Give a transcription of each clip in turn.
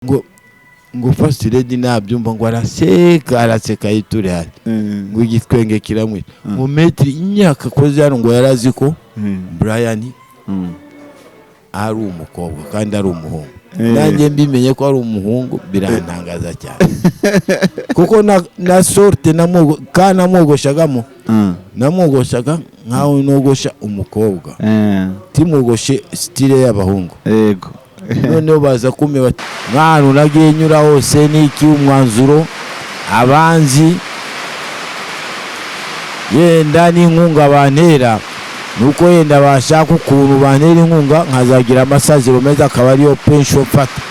Ngo First Lady nabyumva ngo araseka, araseka, yiture hasi, ngo igitwenge kiramwica. Ngo maître imyaka akoze hano, ngo yarazi ko Brian ari umukobwa kandi ari umuhungu. Nanjye mbimenye ko ari umuhungu birantangaza cyane, kuko na sorte namwogoshagamo, namwogoshaga nkaho nogosha umukobwa, timwogoshe style y'abahungu. Noneho baza kumwe bati mwana nagiye nyura hose n'iki, umwanzuro abanzi yenda n'inkunga bantera nuko yenda bashaka ukuntu bantera inkunga nkazagira amasaziro meza, akaba ariyo pension mfata,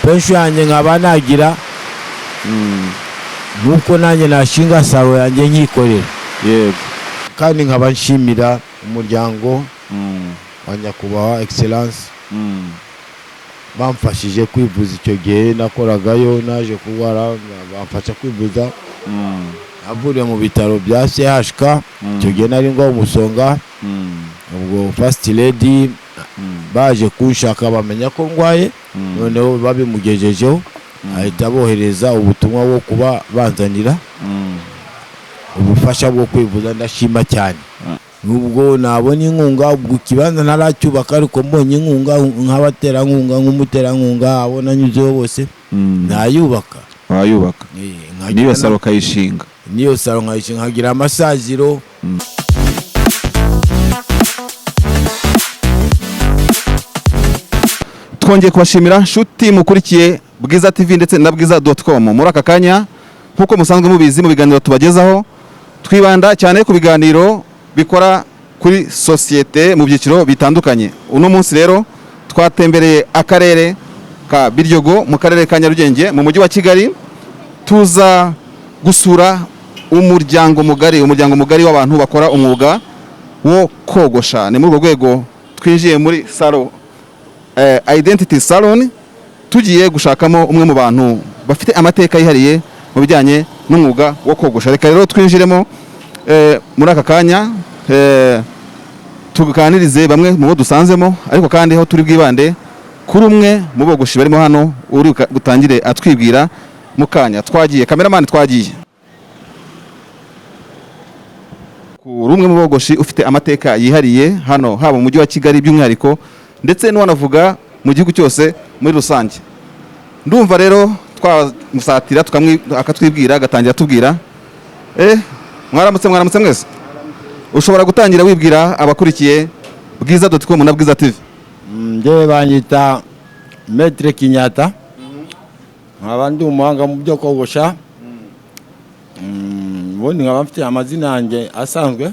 pension yanjye nkaba nagira nuko nanjye nashinga salon yanjye nkikorera. Kandi nkaba nshimira umuryango wa nyakubahwa Excellence bamfashije kwivuza. Icyo gihe nakoragayo, naje kurwara, bamfasha kwivuza, navuriye mu bitaro bya CHK. Icyo gihe nari ngo umusonga. Ubwo First Lady baje kunshaka, bamenya ko ndwaye, noneho babimugejejeho ahita bohereza ubutumwa bwo kuba banzanira ubufasha bwo kwivuza. Ndashima cyane. Nubwo nabona inkunga, ubwo ikibanza ntaracyubaka, ariko mbonye inkunga nk'abaterankunga, nk'umuterankunga abo nanyuzeho bose, nayubaka. Wayubaka. Nkagira n'iyo salon ukayishinga. N'iyo salon nkayishinga, nkagira amasaziro. Twongeye kubashimira nshuti mukurikiye Bwiza TV ndetse na bwiza.com. Muri aka kanya, nk'uko musanzwe mubizi, mu biganiro tubagezaho twibanda cyane ku biganiro bikora kuri sosiyete mu byiciro bitandukanye. Uno munsi rero twatembereye akarere ka Biryogo mu karere ka Nyarugenge mu mujyi wa Kigali, tuza gusura umuryango mugari w'abantu bakora umwuga wo kogosha. Ni muri urwo rwego twinjiye muri salon Identity Salon, tugiye gushakamo umwe mu bantu bafite amateka yihariye mu bijyanye n'umwuga wo kogosha. Reka rero twinjiremo muri aka kanya, tuganirize bamwe mu bo dusanzemo, ariko kandi aho turi bwibande kuri umwe mu bogoshi barimo hano uri butangire atwibwira mu kanya. Twagiye, cameraman, twagiye kuri umwe mu bogoshi ufite amateka yihariye hano, haba mu mujyi wa Kigali by'umwihariko, ndetse n'uwanavuga mu gihugu cyose muri rusange. Ndumva rero twamusatira akatwibwira, agatangira atubwira. Mwaramutse, mwaramutse mwese. Ushobora gutangira wibwira abakurikiye bwiza.com na Bwiza TV. Njyewe banyita Maître Kinyata, nkaba ndi umuhanga mu byo kogosha. Ubundi nkaba mfite amazina yanjye asanzwe.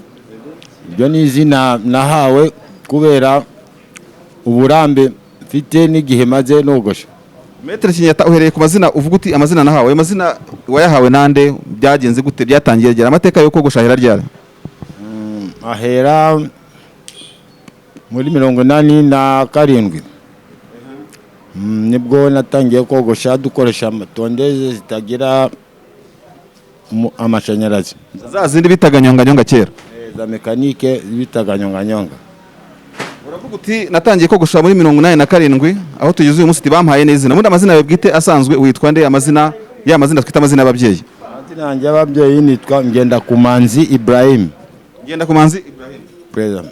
Iryo ni izina nahawe kubera uburambe mfite n'igihe maze nogosha. Maître Kinyata, uhereye ku mazina uvuga uti amazina nahawe, ayo mazina wayahawe nande? Byagenze gute? Byatangiye ryari? Amateka yo kogosha ahera ryari? Ahera muri 87. Nibwo natangiye kogosha dukoresha tondeuse zitagira amashanyarazi. Za zindi bitaga nyonganyonga kera? Za mécanique bitaga nyonganyonga. Uravuga uti natangiye kogosha muri 87, aho tugeze uyu munsi, uti bampaye n'izina. Ubundi amazina yawe bwite asanzwe witwa nde? Amazina ya mazina twita amazina y'ababyeyi. Amazina yanjye y'ababyeyi nitwa Ngendakumanzi Ibrahim. Ngendakumanzi Ibrahim. President.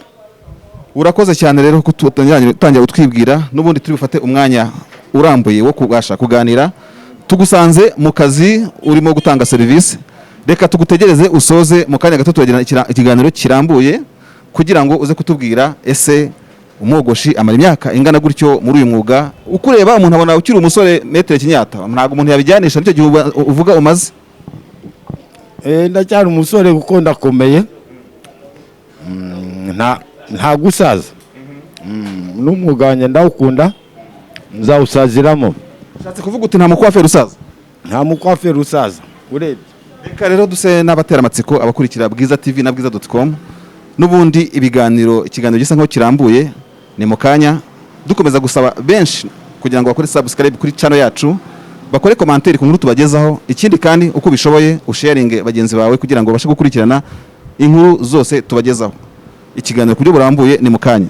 Urakoze cyane rero ko utangira kutwibwira. N'ubundi turi bufate umwanya urambuye wo kubasha kuganira. Tugusanze mu kazi urimo gutanga serivisi, reka tugutegereze usoze. Mu kanya gato turagira ikiganiro kirambuye kugira ngo uze kutubwira ese umwogoshi amara imyaka ingana gutyo muri uyu mwuga. Ukureba umuntu abona ukiri umusore, Maître Kinyata, ntabwo umuntu yabijyanisha nicyo gihe uvuga umaze. Ndacyari umusore kuko ndakomeye. Nta gusaza. N'umwuga wanjye ndawukunda, nzawusaziramo. Ushatse kuvuga uti nta mukwaferi usaza? Nta mukwaferi usaza urebye. Reka rero duse n'abatera amatsiko abakurikira Bwiza TV na bwiza.com. N'ubundi ikiganiro gisa nkaho kirambuye ni mu kanya. Dukomeza gusaba benshi kugira ngo bakore subscribe kuri channel yacu, bakore commentaire ku nkuru tubagezaho. Ikindi kandi, uko ubishoboye usharinge bagenzi bawe kugira ngo babashe gukurikirana inkuru zose tubagezaho. Ikiganiro ku buryo burambuye ni mu kanya.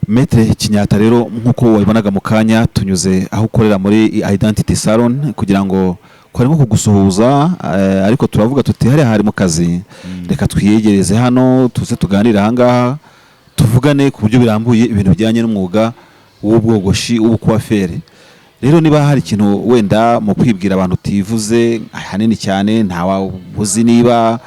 Maître Kinyata rero, nk'uko wabibonaga mu kanya, tunyuze aho ukorera muri Identity Salon kugira ngo kwari nko kugusuhuza, ariko turavuga tuti hariya hari mu kazi, reka twiyegereze hano tuze tuganire ahangaha, tuvugane ku buryo birambuye ibintu bijyanye n'umwuga w'ubwogoshi, w'ubukwaferi. Rero niba hari ikintu wenda mu kwibwira abantu utivuze ahanini cyane, ntawabuzi niba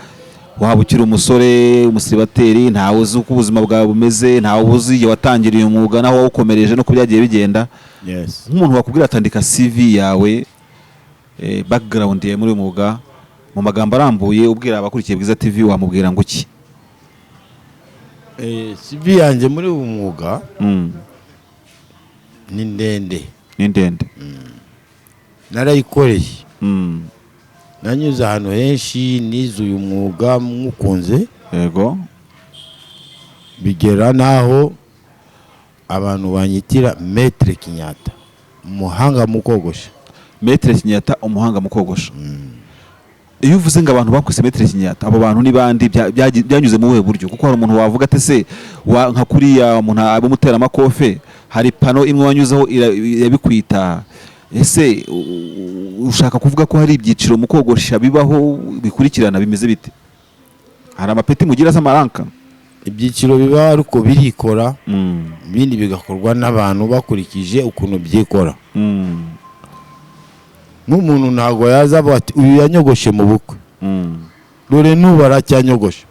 waba ukiri umusore, umusiribateri, ntawe uzi uko ubuzima bwawe bumeze, ntawe uzi igihe watangiriye umwuga n'aho wawukomereje n'uko byagiye bigenda. Nk'umuntu wakubwira atandika CV yawe, background yawe muri uyu mwuga mu magambo arambuye, ubwira abakurikiye Bwiza TV, wamubwira ngo iki? CV yanjye muri uyu mwuga ni ndende. Ni ndende. Narayikoreye. Nanyuze ahantu henshi, nize uyu mwuga mwukunze, bigera n'aho abantu banyitira Maître Kinyata, umuhanga mu kogosha. Maître Kinyata, umuhanga mu kogosha. Iyo uvuze ngo abantu bakwise Maître Kinyata, abo bantu ni bandi? Byanyuze mu buhe buryo? Kuko hari umuntu wavuga ati se nka kuriya umuntu abumutera amakofe, hari pano imwe wanyuzeho irabikwita. Ese ushaka kuvuga ko hari ibyiciro mu kogosha bibaho bikurikirana? Bimeze bite? Hari amapeti mugira z'amaranka? Ibyiciro biba, ariko birikora, ibindi bigakorwa n'abantu bakurikije ukuntu byikora. Nk'umuntu ntabwo yaza avuga ati uyu yanyogoshe mu bukwe, dore n'ubu aracyanyogosha,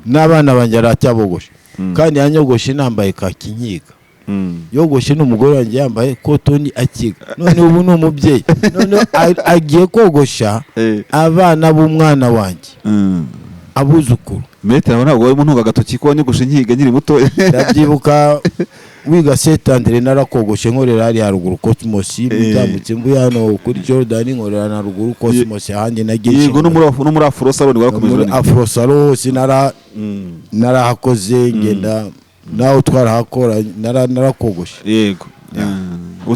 n'abana banjye aracyabogosha, kandi yanyogoshe nambaye kakinyiga, yogoshe n'umugore wanjye yambaye kotoni akiga, none ubu ni umubyeyi, none agiye kogosha abana b'umwana wanjye, abuzukuru. Maître, aho ntabwo warimo ntunga agatoki ko wanyogoshe nkiga nkiri muto? Ndabyibuka wiga Saint André, narakogoshe, nkorera hariya haruguru Cosmos. Utambutse mvuye hano kuri Jordan, nkorera na ruguru Cosmos, ahandi nagiye. Yego, no muri Afro Salon warakomeje. Muri Afro Salon hose narahakoze, ngenda nawe twarahakora, narakogoshe.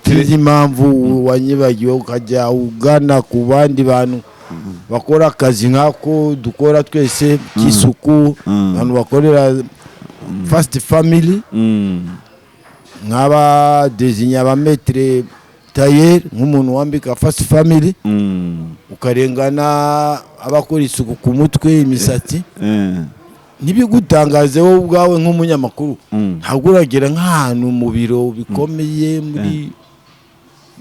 Sinzi impamvu wanyibagiwe ukajya ugana ku bandi bantu bakora akazi nk'ako dukora twese k'isuku, abantu bakorera First Family, nk'aba désigné aba maître tailleur, nk'umuntu wambika First Family, ukarengana abakora isuku ku mutwe, imisatsi. Ntibigutangaze wowe ubwawe nk'umunyamakuru, ntabwo uragera nk'ahantu mu biro bikomeye muri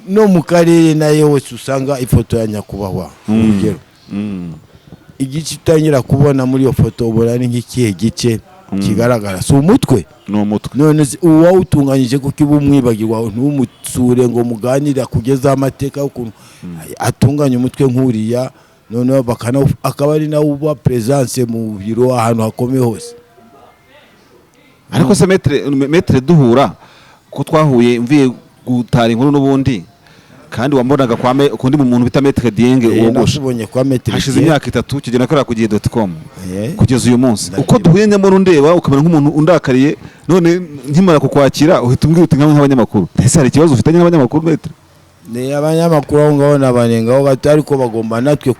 no mu karere nayo hose usanga ifoto ya nyakubahwa, urugero. Igice utangira kubona muri iyo foto, ubona ni nk'ikihe gice kigaragara? Si umutwe? Ni umutwe. None se uwawutunganyije, kuko uba umwibagirwa ntumutsure ngo muganire akugezeho amateka y'ukuntu atunganya umutwe nk'uriya, noneho akaba ari nawe uba présence mu biro ahantu hakomeye hose? Ariko se maître, duhura ko twahuye mvuye gutara inkuru n'ubundi, kandi wambonaga kwa kundi mu muntu bita Maître Dienge wogosha. Nakubonye kwa Maître Hashize Dieng. imyaka 3 kigena korera ku gihe.com. Kugeza uyu munsi uko Ndabyibuka. duhuye, nyamara undeba ukamera nk'umuntu undakariye, none nkimara kukwakira uhita umbwira uti nk'abanyamakuru. Ese hari ikibazo ufitanye n'abanyamakuru, Maître? Ni abanyamakuru aho ngaho nabanengaho gato, ariko bagomba natwe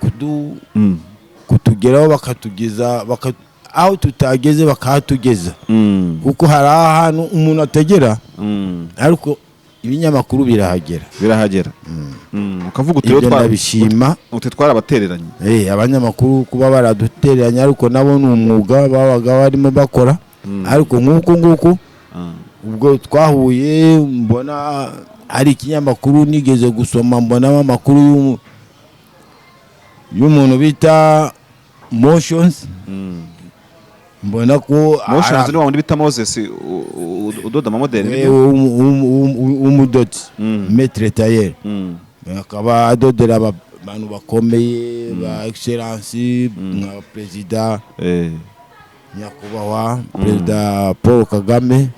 kutugeraho, bakatugeza aho tutageze bakahatugeza, kuko hari ahantu umuntu atagera, ariko ibinyamakuru birahagera. Birahagera. Ukavuga uti rero Ibyo ndabishima. Uti twarabatereranye. Abanyamakuru kuba baradutereranye, ariko nabo ni umwuga babaga barimo bakora. Ariko nk'uku nguku, ubwo twahuye mbona hari ikinyamakuru nigeze gusoma, mbonamo amakuru y'umuntu bita Motions, mbona ko Motions ni wa wundi bita Moses udoda amamodeli, nibyo? W'umudozi, maître tailleur, akaba adodera abantu bakomeye ba excellence nka perezida, nyakubahwa Perezida Paul Kagame,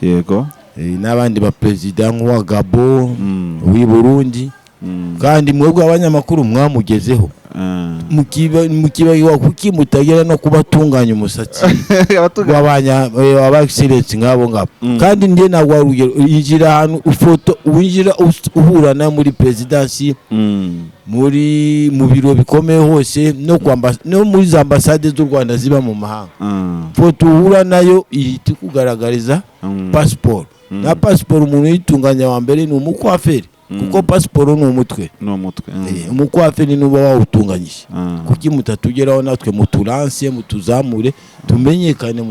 n'abandi baperezida nk'uwa Gabo, uw'i Burundi. Kandi mwebwe abanyamakuru mwamugezeho, mukibagirwa kuki mutagera no kubatunganya umusatsi w'abanya aba excellence nk'abo ngabo? Kandi njye ntabwo wari urugero, injira ahantu ifoto winjira uhura na muri perezidansi, muri mu biro bikomeye hose, no muri za ambasade z'u Rwanda ziba mu mahanga, foto uhura nayo ihita ikugaragariza pasiporo. Na pasiporo umuntu uyitunganya wa mbere ni umukwaferi, kuko pasiporo ni umutwe. Ni umutwe. Umukwaferi nuba wawutunganyije. Kuki mutatugeraho natwe, muturanse, mutuzamure, tumenyekane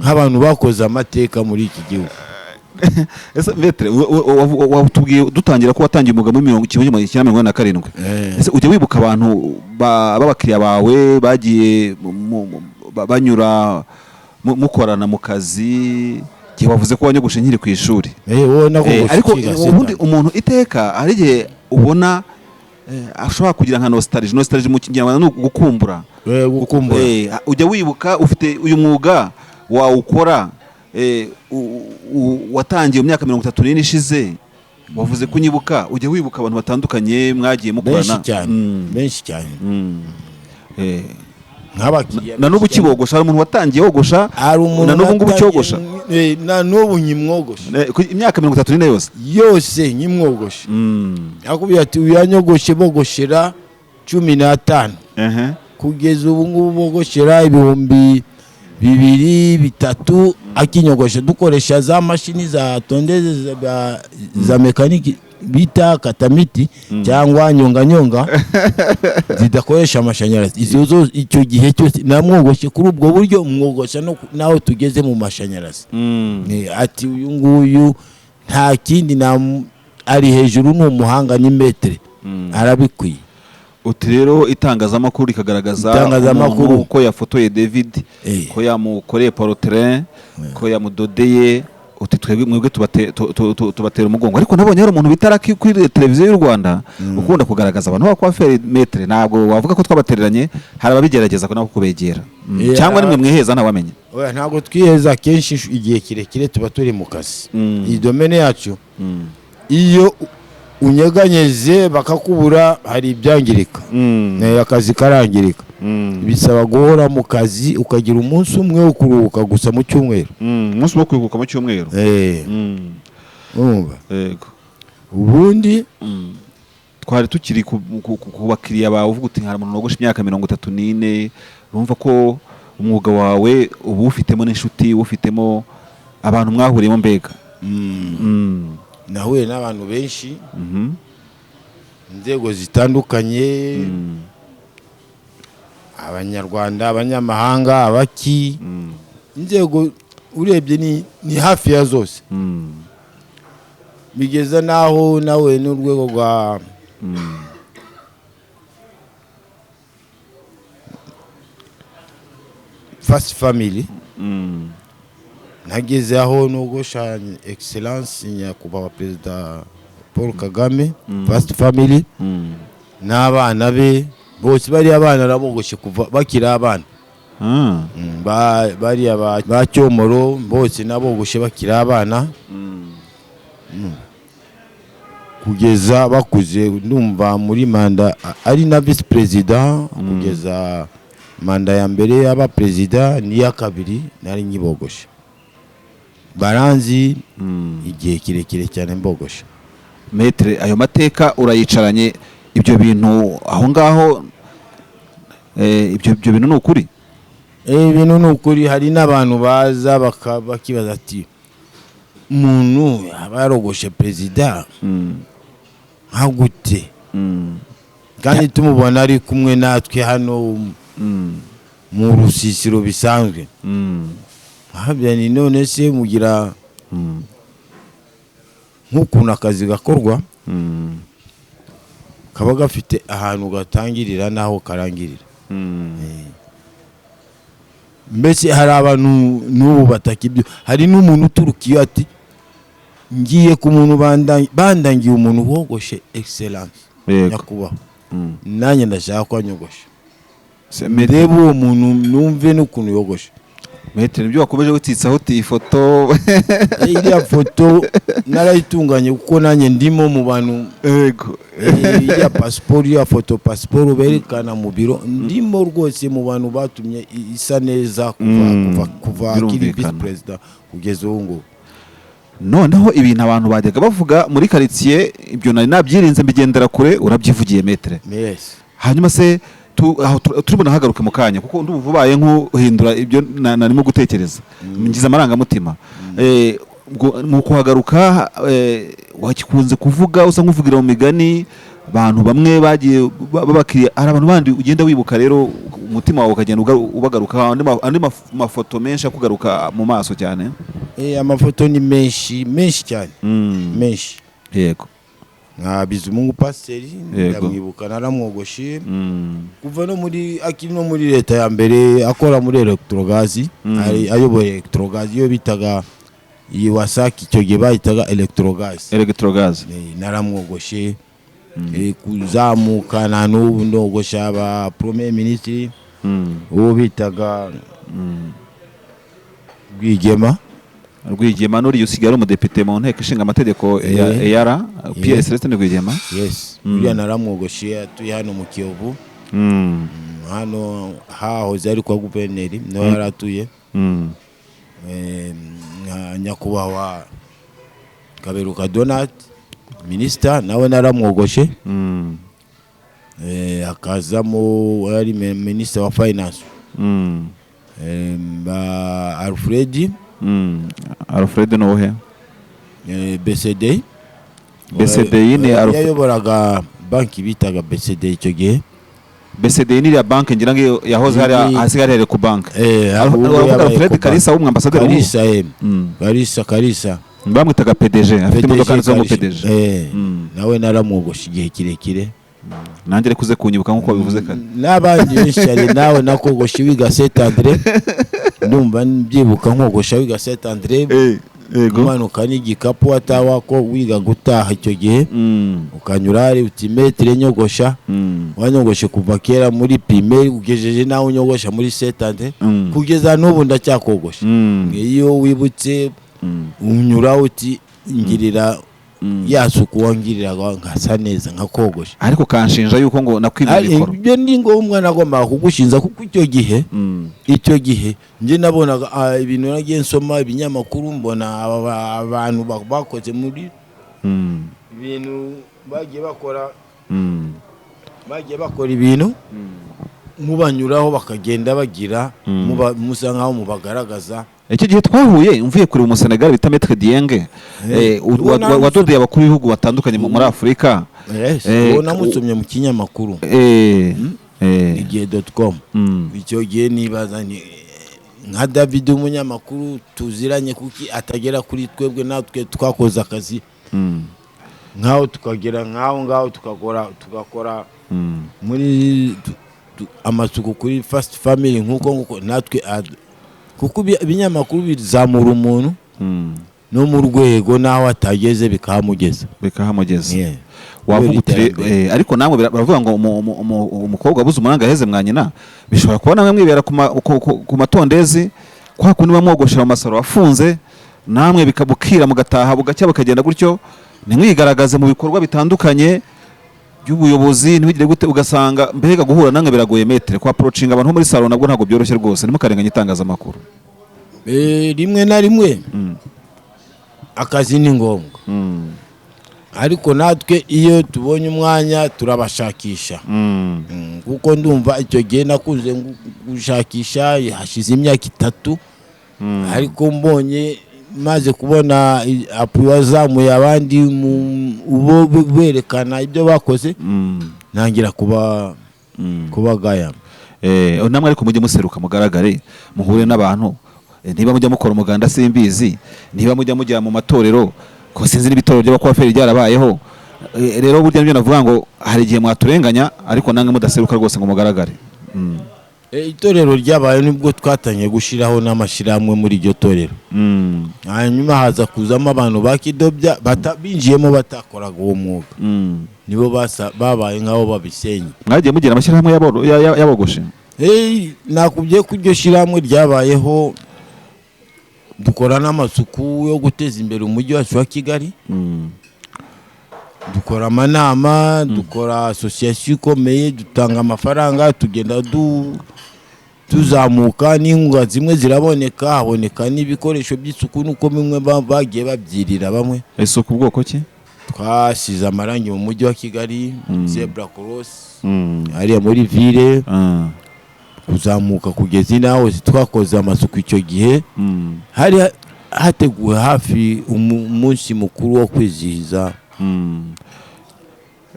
nk'abantu bakoze amateka muri iki gihugu? Ese maître, watubwiye dutangira ko watangiye umwuga muri 1987. Ese ujya wibuka abantu b'abakiriya bawe bagiye banyura mukorana mu kazi? Igihe wavuze ko wanyogoshe nkiri ku ishuri. Wowe nakogoshe Ariko ukiga ubundi setani. Umuntu iteka hari igihe ubona ashobora kugira nka nostalgie. Nostalgie mu Kinyarwanda ni ugukumbura. Gukumbura. Ujya wibuka ufite uyu mwuga wawukora, watangiye mu myaka 34 ishize, wavuze ko unyibuka, ujya wibuka abantu batandukanye mwagiye mukorana? Benshi cyane. Benshi cyane. Nk'abakiriya Na n'ubu benshi cyane. ukibogosha? Hari umuntu watangiye wogosha Hari umuntu na n'ubu ngubu natangiye ucyogosha? Na n'ubu nkimwogosha. Imyaka 34 yose? Yose nkimwogosha. Akubwira ati uyanyogoshe bogoshera 15, kugeza ubu ngubu bogoshera 2000, 3000, akinyogosha dukoresha za mashini za tondeuse za mécanique bita katamiti cyangwa nyonganyonga zidakoresha amashanyarazi. Izo zo icyo gihe cyose namwogoshe kuri ubwo buryo, mwogosha no naho tugeze mu mashanyarazi. Ati uyu nguyu nta kindi ari hejuru, ni umuhanga, ni maître, arabikwiye. Uti rero itangazamakuru rikagaragaza Itangazamakuru. umuntu ko yafotoye David, ko yamukoreye portrait, ko yamudodeye, uti twebwe mwebwe tubatera umugongo. Ariko nabonye hari umuntu bita Lucky kuri televiziyo y'u Rwanda ukunda kugaragaza abantu b'abakwaferi. Maître, ntabwo wavuga ko twabatereranye? Hari ababigerageza nabo kubegera. Cyangwa nimwe mwiheza ntawamenya? Oya, ntabwo twiheza. Kenshi igihe kirekire tuba turi mu kazi. Iyi domaine yacu, iyo unyeganyeze bakakubura, hari ibyangirika. Akazi karangirika. Bisaba guhora mu kazi, ukagira umunsi umwe wo kuruhuka gusa mu cyumweru. Umunsi wo kuruhuka mu cyumweru. Urumva? Yego. Ubundi Twari tukiri ku bakiriya bawe, uvuga uti hari umuntu wogosha imyaka 34. Urumva ko umwuga wawe uba ufitemo n'inshuti, ufitemo abantu mwahuriyemo mbega. Nahuye n'abantu benshi, inzego zitandukanye, Abanyarwanda, abanyamahanga, abaki, inzego urebye ni hafi ya zose. Bigeza n'aho nawe n'urwego rwa First Family, nageze aho nogosha Excellence Nyakubahwa Perezida Paul Kagame, First Family, n'abana be bose. Bariya abana nabogoshe kuva bakiri abana. Bariya ba Cyomoro bose nabogoshe bakiri abana kugeza bakuze. Ndumva muri manda ari na visi perezida, kugeza manda ya mbere y'aba perezida n'iya kabiri nari nkibogoshe. Baranzi igihe kirekire cyane mbogoshe. Maître, ayo mateka urayicaranye, ibyo bintu aho ngaho, ibyo bintu ni ukuri? Ibintu ni ukuri. Hari n'abantu baza bakibaza ati umuntu aba yarogoshe perezida nka gute, kandi tumubona ari kumwe natwe hano mu rusisiro bisanzwe? Ahabya ni none se mugira nk'ukuntu akazi gakorwa, kaba gafite ahantu gatangirira n'aho karangirira. Mbese hari abantu n'ubu bataka ibyo. Hari n'umuntu uturuka iyo ati ngiye ku muntu bandangiye umuntu wogoshe Excellence Nyakubahwa, nanjye ndashaka ko anyogosha, ndebe uwo muntu, numve n'ukuntu yogoshe. Maître, nibyo wakomeje witsitsaho uti ifoto. Iriya foto narayitunganye kuko nanjye ndimo mu bantu. Iriya pasiporo, iriya foto pasiporo berekana mu biro, ndimo rwose mu bantu batumye isa neza kuva kuva akiri Birumvikana. visi perezida kugeza ubu ngubu. Noneho ibintu abantu bajyaga bavuga muri karitsiye, ibyo nari nabyirinze mbigendera kure, urabyivugiye, maître. Yes. Hanyuma se aho turibona hagaruke mu kanya, kuko ndumva ubaye nk'uhindura ibyo narimo gutekereza, ngize amarangamutima. Ubwo mu kuhagaruka, wakikunze kuvuga usa nk'uvugira mu migani. Abantu bamwe bagiye babakiriya, hari abantu bandi ugenda wibuka rero, umutima wawe ukagenda ubagaruka, andi mafoto menshi akugaruka mu maso cyane. Amafoto ni menshi, menshi cyane, menshi. Nka Bizimungu Pasiteri, ndamwibuka, naramwogoshe kuva no muri akiri no muri leta ya mbere, akora muri Electrogaz, ayoboye Electrogaz, iyo bitaga iyi WASAC, icyo gihe bayitaga Electrogaz. Electrogaz. Naramwogoshe. Kuzamuka na n'ubu ndogosha aba premier ministre, uwo bitaga Rwigema. Rwigema n'uriya usigaye ari umudepite mu nteko ishinga amategeko ya EAR, Pierre Celestin Rwigema. Yes, uriya naramwogoshe, atuye hano mu Kiyovu. Hano hahoze ari kwa guverineri, niho yari atuye. Nka nyakubahwa Kaberuka Donat, minisita, nawe naramwogoshe. Hakazamo yari minisita wa finance, ba Alfred. Alfred ni uwuhe? BCD. BCDI ni Yayoboraga banki bitaga BCD icyo gihe. BCD ni iriya banki ngira ngo iyo yahoze hariya hasigaye hari ku banki. Ubu Uravuga yabaye Alfred Ecobank. Kalisa w'umwambasaderi w'ubu? Kalisa, Kalisa, Kalisa. Bamwitaga PDG, afite imodoka yanditseho ngo Kalisa. PDG. Nawe naramwogosha igihe kirekire. Nanjye reka uze kunyibuka nk'uko wabivuze kare. N'abandi benshi cyane. Nawe nakogosha wiga Saint Andre, ndumva mbyibuka, nkogosha wiga Saint Andre, umanuka n'igikapu atawa ko wiga gutaha icyo gihe, ukanyura hari uti: "Maître, nyogosha." Wanyogoshe kuva kera muri primaire, ugejeje nawe unyogosha muri Saint Andre, kugeza n'ubu ndacyakogosha. Iyo wibutse, unyura uti: "Ngirira ya suku wangiriraga, nkasa neza, nkakogosha." Ariko kanshinja yuko ngo nakwibye mikoro. Ibyo ni ngombwa, nagombaga kugushinza kuko icyo gihe, icyo gihe njye nabonaga ibintu nagiye nsoma ibinyamakuru, mbona abantu bakoze muri ibintu bagiye bakora, bagiye bakora ibintu, mubanyuraho bakagenda bagira musa nkaho mubagaragaza. Icyo gihe twahuye mvuye kureba Umusenegali bita Maître Dieng, wadodeye abakuru b'ibihugu batandukanye muri Afurika. Yes, uwo namusomye mu kinyamakuru igihe.com. Icyo gihe nibaza ni nka David, umunyamakuru tuziranye, kuki atagera kuri twebwe, natwe twakoze akazi nkaho, tukagera nk'aho ngaho, tugakora muri amasuku kuri First Family, nk'uko natwe kuko ibinyamakuru bizamura umuntu no mu rwego n'aho atageze bikahamugeza. Bikahamugeza. Yeah. Wavuga Kubera uti iterambere. Ariko namwe baravuga ngo umukobwa wabuze umuranga yaheze mwa nyina. Bishobora kuba namwe mwibera ku matondezi kwa kundi bamwogoshera mu masaro afunze, namwe bikabukira mugataha, bugacya bukagenda gutyo, ntimwigaragaze mu bikorwa bitandukanye by'ubuyobozi, ntibigire gute, ugasanga mbega guhura namwe biragoye. Maître, kwa approaching abantu bo muri salon nabwo ntabwo byoroshye rwose, ntimukarenganye itangazamakuru. Rimwe na rimwe akazi ni ngombwa, ariko natwe iyo tubonye umwanya turabashakisha. Kuko ndumva icyo gihe nakunze gushakisha, hashize imyaka 3, ariko mbonye maze kubona apu wazamuye abandi bo berekana ibyo bakoze, ntangira kuba kubagaya. Namwe ariko mujye museruka, mugaragare, muhure n'abantu. Niba mujya mukora umuganda simbizi, niba mujya mujya mu matorero, ko sinzi n'ibitorero by'abakwaferi byarabayeho. Rero burya nibyo navuga ngo hari igihe mwaturenganya, ariko namwe mudaseruka rwose ngo mugaragare. Itorero ryabaye nibwo twatangiye gushyiraho n'amashyirahamwe muri iryo torero. Hanyuma haza kuzamo abantu bakidobya binjiyemo batakoraga uwo mwuga. Nibo babaye nk'aho babisenye. Mwagiye mugira amashyirahamwe y'abogoshe? Nakubwiye ko iryo shyirahamwe ryabayeho, dukora n'amasuku yo guteza imbere umujyi wacu wa Kigali. Dukora amanama, dukora association ikomeye, dutanga amafaranga, tugenda tuzamuka n'inkunga zimwe ziraboneka, haboneka n'ibikoresho by'isuku, nuko bimwe bagiye babyirira bamwe. Isuku bwoko ki? Twasize amarangi mu mujyi wa Kigali, zebra cross hariya muri ville, kuzamuka kugeza inaho. Twakoze amasuku icyo gihe. Hari Hateguwe hafi umunsi mukuru wo kwizihiza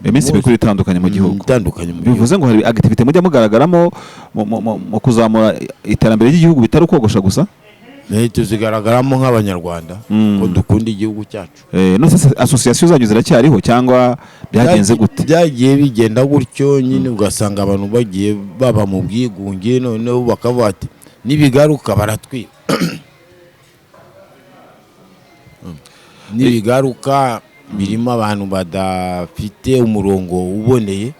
Iminsi mikuru itandukanye mu gihugu. Itandukanye mu gihugu. Bivuze ngo hari activité mujya mugaragaramo mu kuzamura iterambere ry'igihugu, bitari ukogosha gusa. Tuzigaragaramo nk'Abanyarwanda ko dukunda igihugu cyacu. None se association zanyu ziracyariho cyangwa byagenze gute? Byagiye bigenda gutyo nyine, ugasanga abantu bagiye baba mu bwigunge, noneho bakavuga ati nibigaruka baratwiba, nibigaruka birimo abantu badafite umurongo uboneye.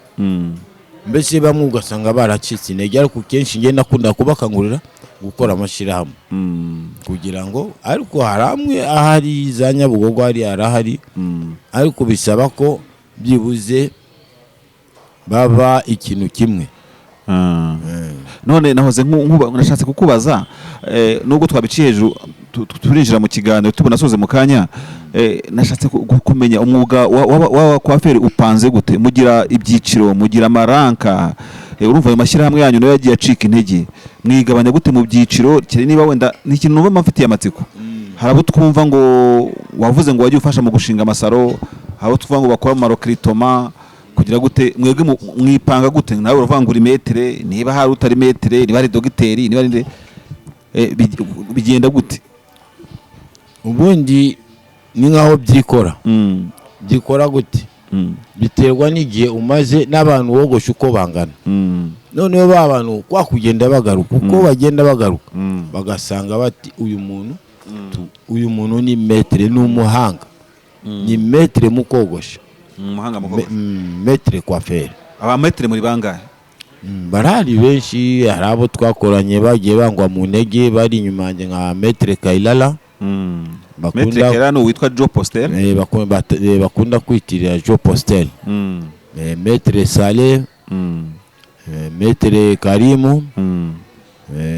Mbese bamwe ugasanga baracitse intege, ariko kenshi njye nakunda kubakangurira gukora amashyirahamwe kugira ngo, ariko hari amwe ahari, za Nyabugogo hari arahari, ariko bisaba ko byibuze baba ikintu kimwe. None nahoze nashatse kukubaza, nubwo twabiciye hejuru, turinjira mu kiganiro tubona soze mu kanya. Nashatse kumenya umwuga w'abakwaferi upanze gute? Mugira ibyiciro, mugira amaranka? Urumva ayo mashyirahamwe yanyu nayo yagiye acika intege, mwigabanya gute mu byiciro? Keretse niba wenda ni ikintu numva mfitiye amatsiko. Hari abo twumva ngo wavuze ngo wajya ufasha mu gushinga amasaro, hari abo twumva ngo bakora mu ma recrutement, kugira gute? Mwebwe mwipanga gute? Nawe uravuga ngo uri maître, niba hari utari maître, niba hari dogiteri, niba hari nde, bigenda gute? Ubundi ni nk'aho byikora. Byikora gute? Biterwa n'igihe umaze n'abantu wogosha uko bangana. Noneho ba bantu kwa kugenda bagaruka, uko bagenda bagaruka, bagasanga bati uyu muntu uyu muntu ni maître, ni umuhanga, ni maître mu kogosha. Umuhanga mu kogosha. Maître coiffeur. Aba maître muri bangahe? Barahari benshi. Hari abo twakoranye bagiye bangwa mu ntege, bari inyuma yanjye, nka Maître Kailala. Maître Kera ni uwitwa Joe Postel. Bakunda kwitirira Joe Postel. Maître Saleh, Maître Karimu,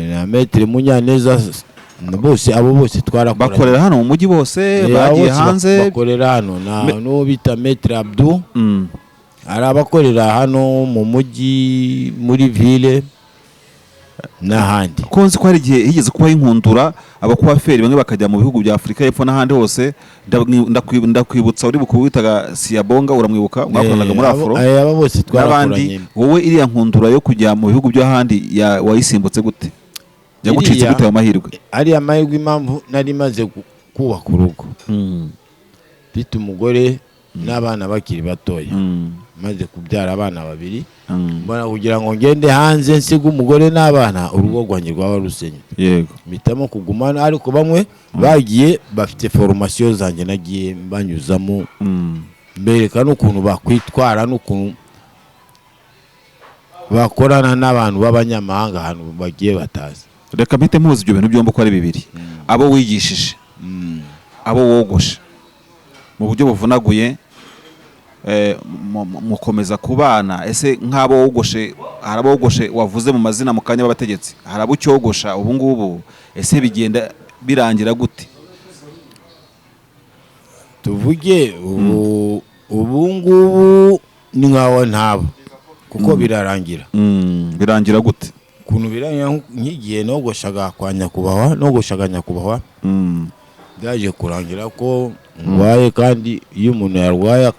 na Maître Munyaneza, bose, abo bose twarakoranye. Bakorera hano mu mujyi bose? Abo Bagiye bose hanze? Bakorera hano na n'uwo bita Maître Abdou. Hari abakorera hano mu mujyi, muri ville n'ahandi. Ko nzi ko hari igihe higeze kubaho inkundura, abakwaferi bamwe bakajya mu bihugu bya Afurika y'Epfo n'ahandi hose. Ndakwibutsa uri bukuba witaga Siyabonga, uramwibuka? Mwakoranaga muri Afro. Abo bose N'abandi. twarakoranye. Wowe iriya nkundura yo kujya mu bihugu by'ahandi wayisimbutse gute? Yagucitse gute ayo mahirwe? Ariya mahirwe, impamvu nari maze kubaka urugo, mfite umugore n'abana bakiri batoya, maze kubyara abana babiri, mbona kugira ngo ngende hanze nsige umugore n'abana, urugo rwanjye rwaba rusenye. Mpitamo kugumana, ariko bamwe bagiye bafite formation zanjye nagiye banyuzamo, mbereka n'ukuntu bakwitwara n'ukuntu bakorana n'abantu b'abanyamahanga ahantu bagiye batazi. Reka mpite mpuza ibyo bintu byombi uko ari bibiri: abo wigishije, abo wogoshe mu buryo buvunaguye, mukomeza kubana? Ese nk'abo wogoshe, hari abo wogoshe wavuze mu mazina mu kanya b'abategetsi, hari abo ucyogosha ubu ngubu? Ese bigenda birangira gute? Tuvuge ubu ngubu ni nkaho ntabo, kuko birarangira. Birangira gute? Ukuntu birangira, nk'igihe nogoshaga kwa nyakubahwa, nogoshaga nyakubahwa, byaje kurangira ko ndwaye, kandi iyo umuntu yarwaye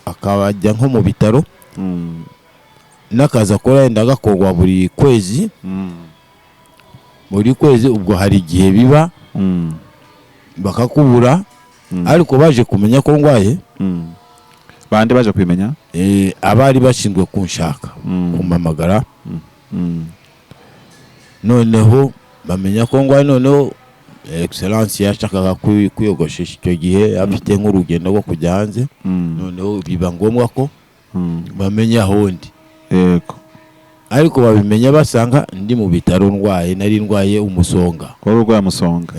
akajya nko mu bitaro, n'akazi akora yenda gakorwa buri kwezi, buri kwezi, ubwo hari igihe biba bakakubura. Ariko baje kumenya ko ndwaye. Bande baje kubimenya? Abari bashinzwe kunshaka, kumpamagara, noneho bamenya ko ndwaye. Noneho Excellence yashakaga kwiyogoshesha icyo gihe, afite nk'urugendo rwo kujya hanze. Noneho biba ngombwa ko bamenya aho ndi. Ariko babimenya basanga ndi mu bitaro ndwaye, nari ndwaye umusonga. Wari urwaye umusonga.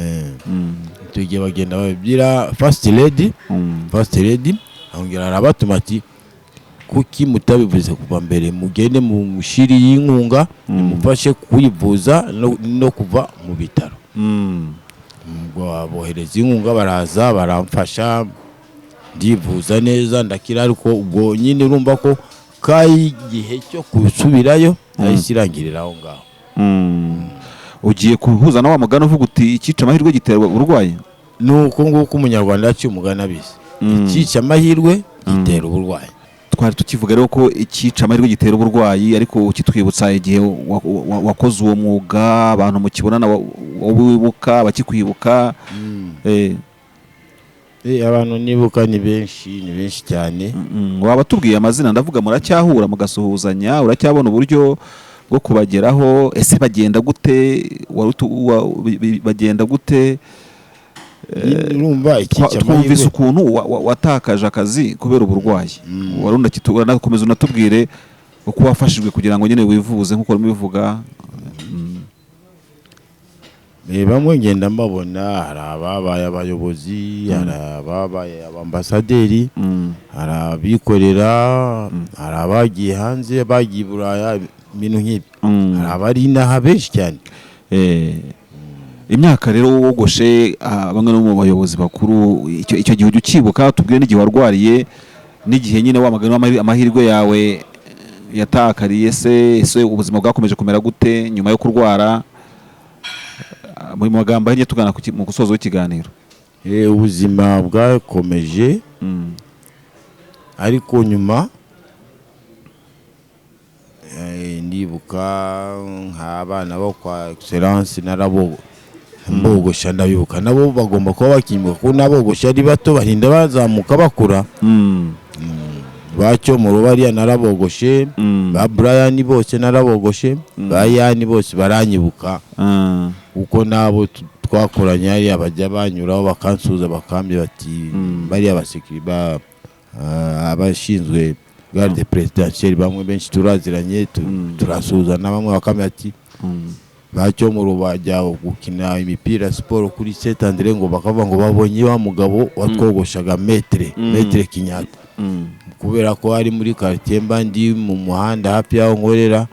Icyo gihe bagenda babibwira First Lady. First Lady arongera arabatuma ati kuki mutabivuze kuva mbere? Mugende mu mushiri y'inkunga, mumufashe kwivuza no kuva mu bitaro. Ubwo bohereza inkunga, baraza baramfasha, ndivuza neza, ndakira. Ariko ubwo nyine urumva ko kayi igihe cyo gusubirayo nahise irangirira aho ngaho. Ugiye kuhuza na wa mugani uvuga uti icyica amahirwe giterwa uburwayi. Ni uko nguko Umunyarwanda yaciye umugani abizi: icyica amahirwe gitera uburwayi. Twari tukivuga rero ko icyica amahirwe gitera uburwayi, ariko ukitwibutsa igihe wakoze uwo mwuga, abantu mukibonana wibuka, bakikwibuka. Abantu nibuka ni benshi, ni benshi cyane. Waba tubwiye amazina? Ndavuga, muracyahura mugasuhuzanya? Uracyabona uburyo bwo kubageraho? Ese bagenda gute? Bagenda gute? Urumva, icyica Twumvise amahirwe ukuntu watakaje akazi kubera uburwayi. Wari unakomeza unatubwire uko wafashijwe kugira ngo nyine wivuze nk'uko urimo ubivuga. Bamwe ngenda mbabona. Hari ababaye abayobozi, hari ababaye abambasaderi, hari abikorera, hari abagiye hanze, bagiye i Buraya, ibintu nk'ibyo. Hari abari inaha benshi cyane. Imyaka rero wogoshe bamwe no mu bayobozi bakuru, icyo gihe ujya ukibuka? Tubwire n'igihe warwariye, n'igihe nyine wamagana amahirwe yawe yatakariye. Se ese ubuzima bwakomeje kumera gute nyuma yo kurwara? Mu magambo ahinnye, tugana mu gusoza w'ikiganiro. Ubuzima bwakomeje, ariko nyuma ndibuka nk'abana bo kwa Excellence narabo mbogosha, ndabibuka, nabo bagomba kuba bakinyibuka kuko nabogosha ari bato, barinda bazamuka bakura. Ba Cyomoro bariya narabogoshe, ba Brian bose narabogoshe, ba Yani bose baranyibuka, kuko nabo twakoranye hariya bajya banyuraho bakansuhuza, bakambye bati bariya basekiri ba abashinzwe garde présidentielle, bamwe benshi turaziranye, turasuhuzana, bamwe bakambye ati ba Cyomoro bajya gukina imipira, siporo kuri Saint Andre, ngo bakavuga ngo babonye wa mugabo watwogoshaga, maître, maître Kinyata, kubera ko ari muri quartier mba ndi, mu muhanda hafi y'aho nkorera.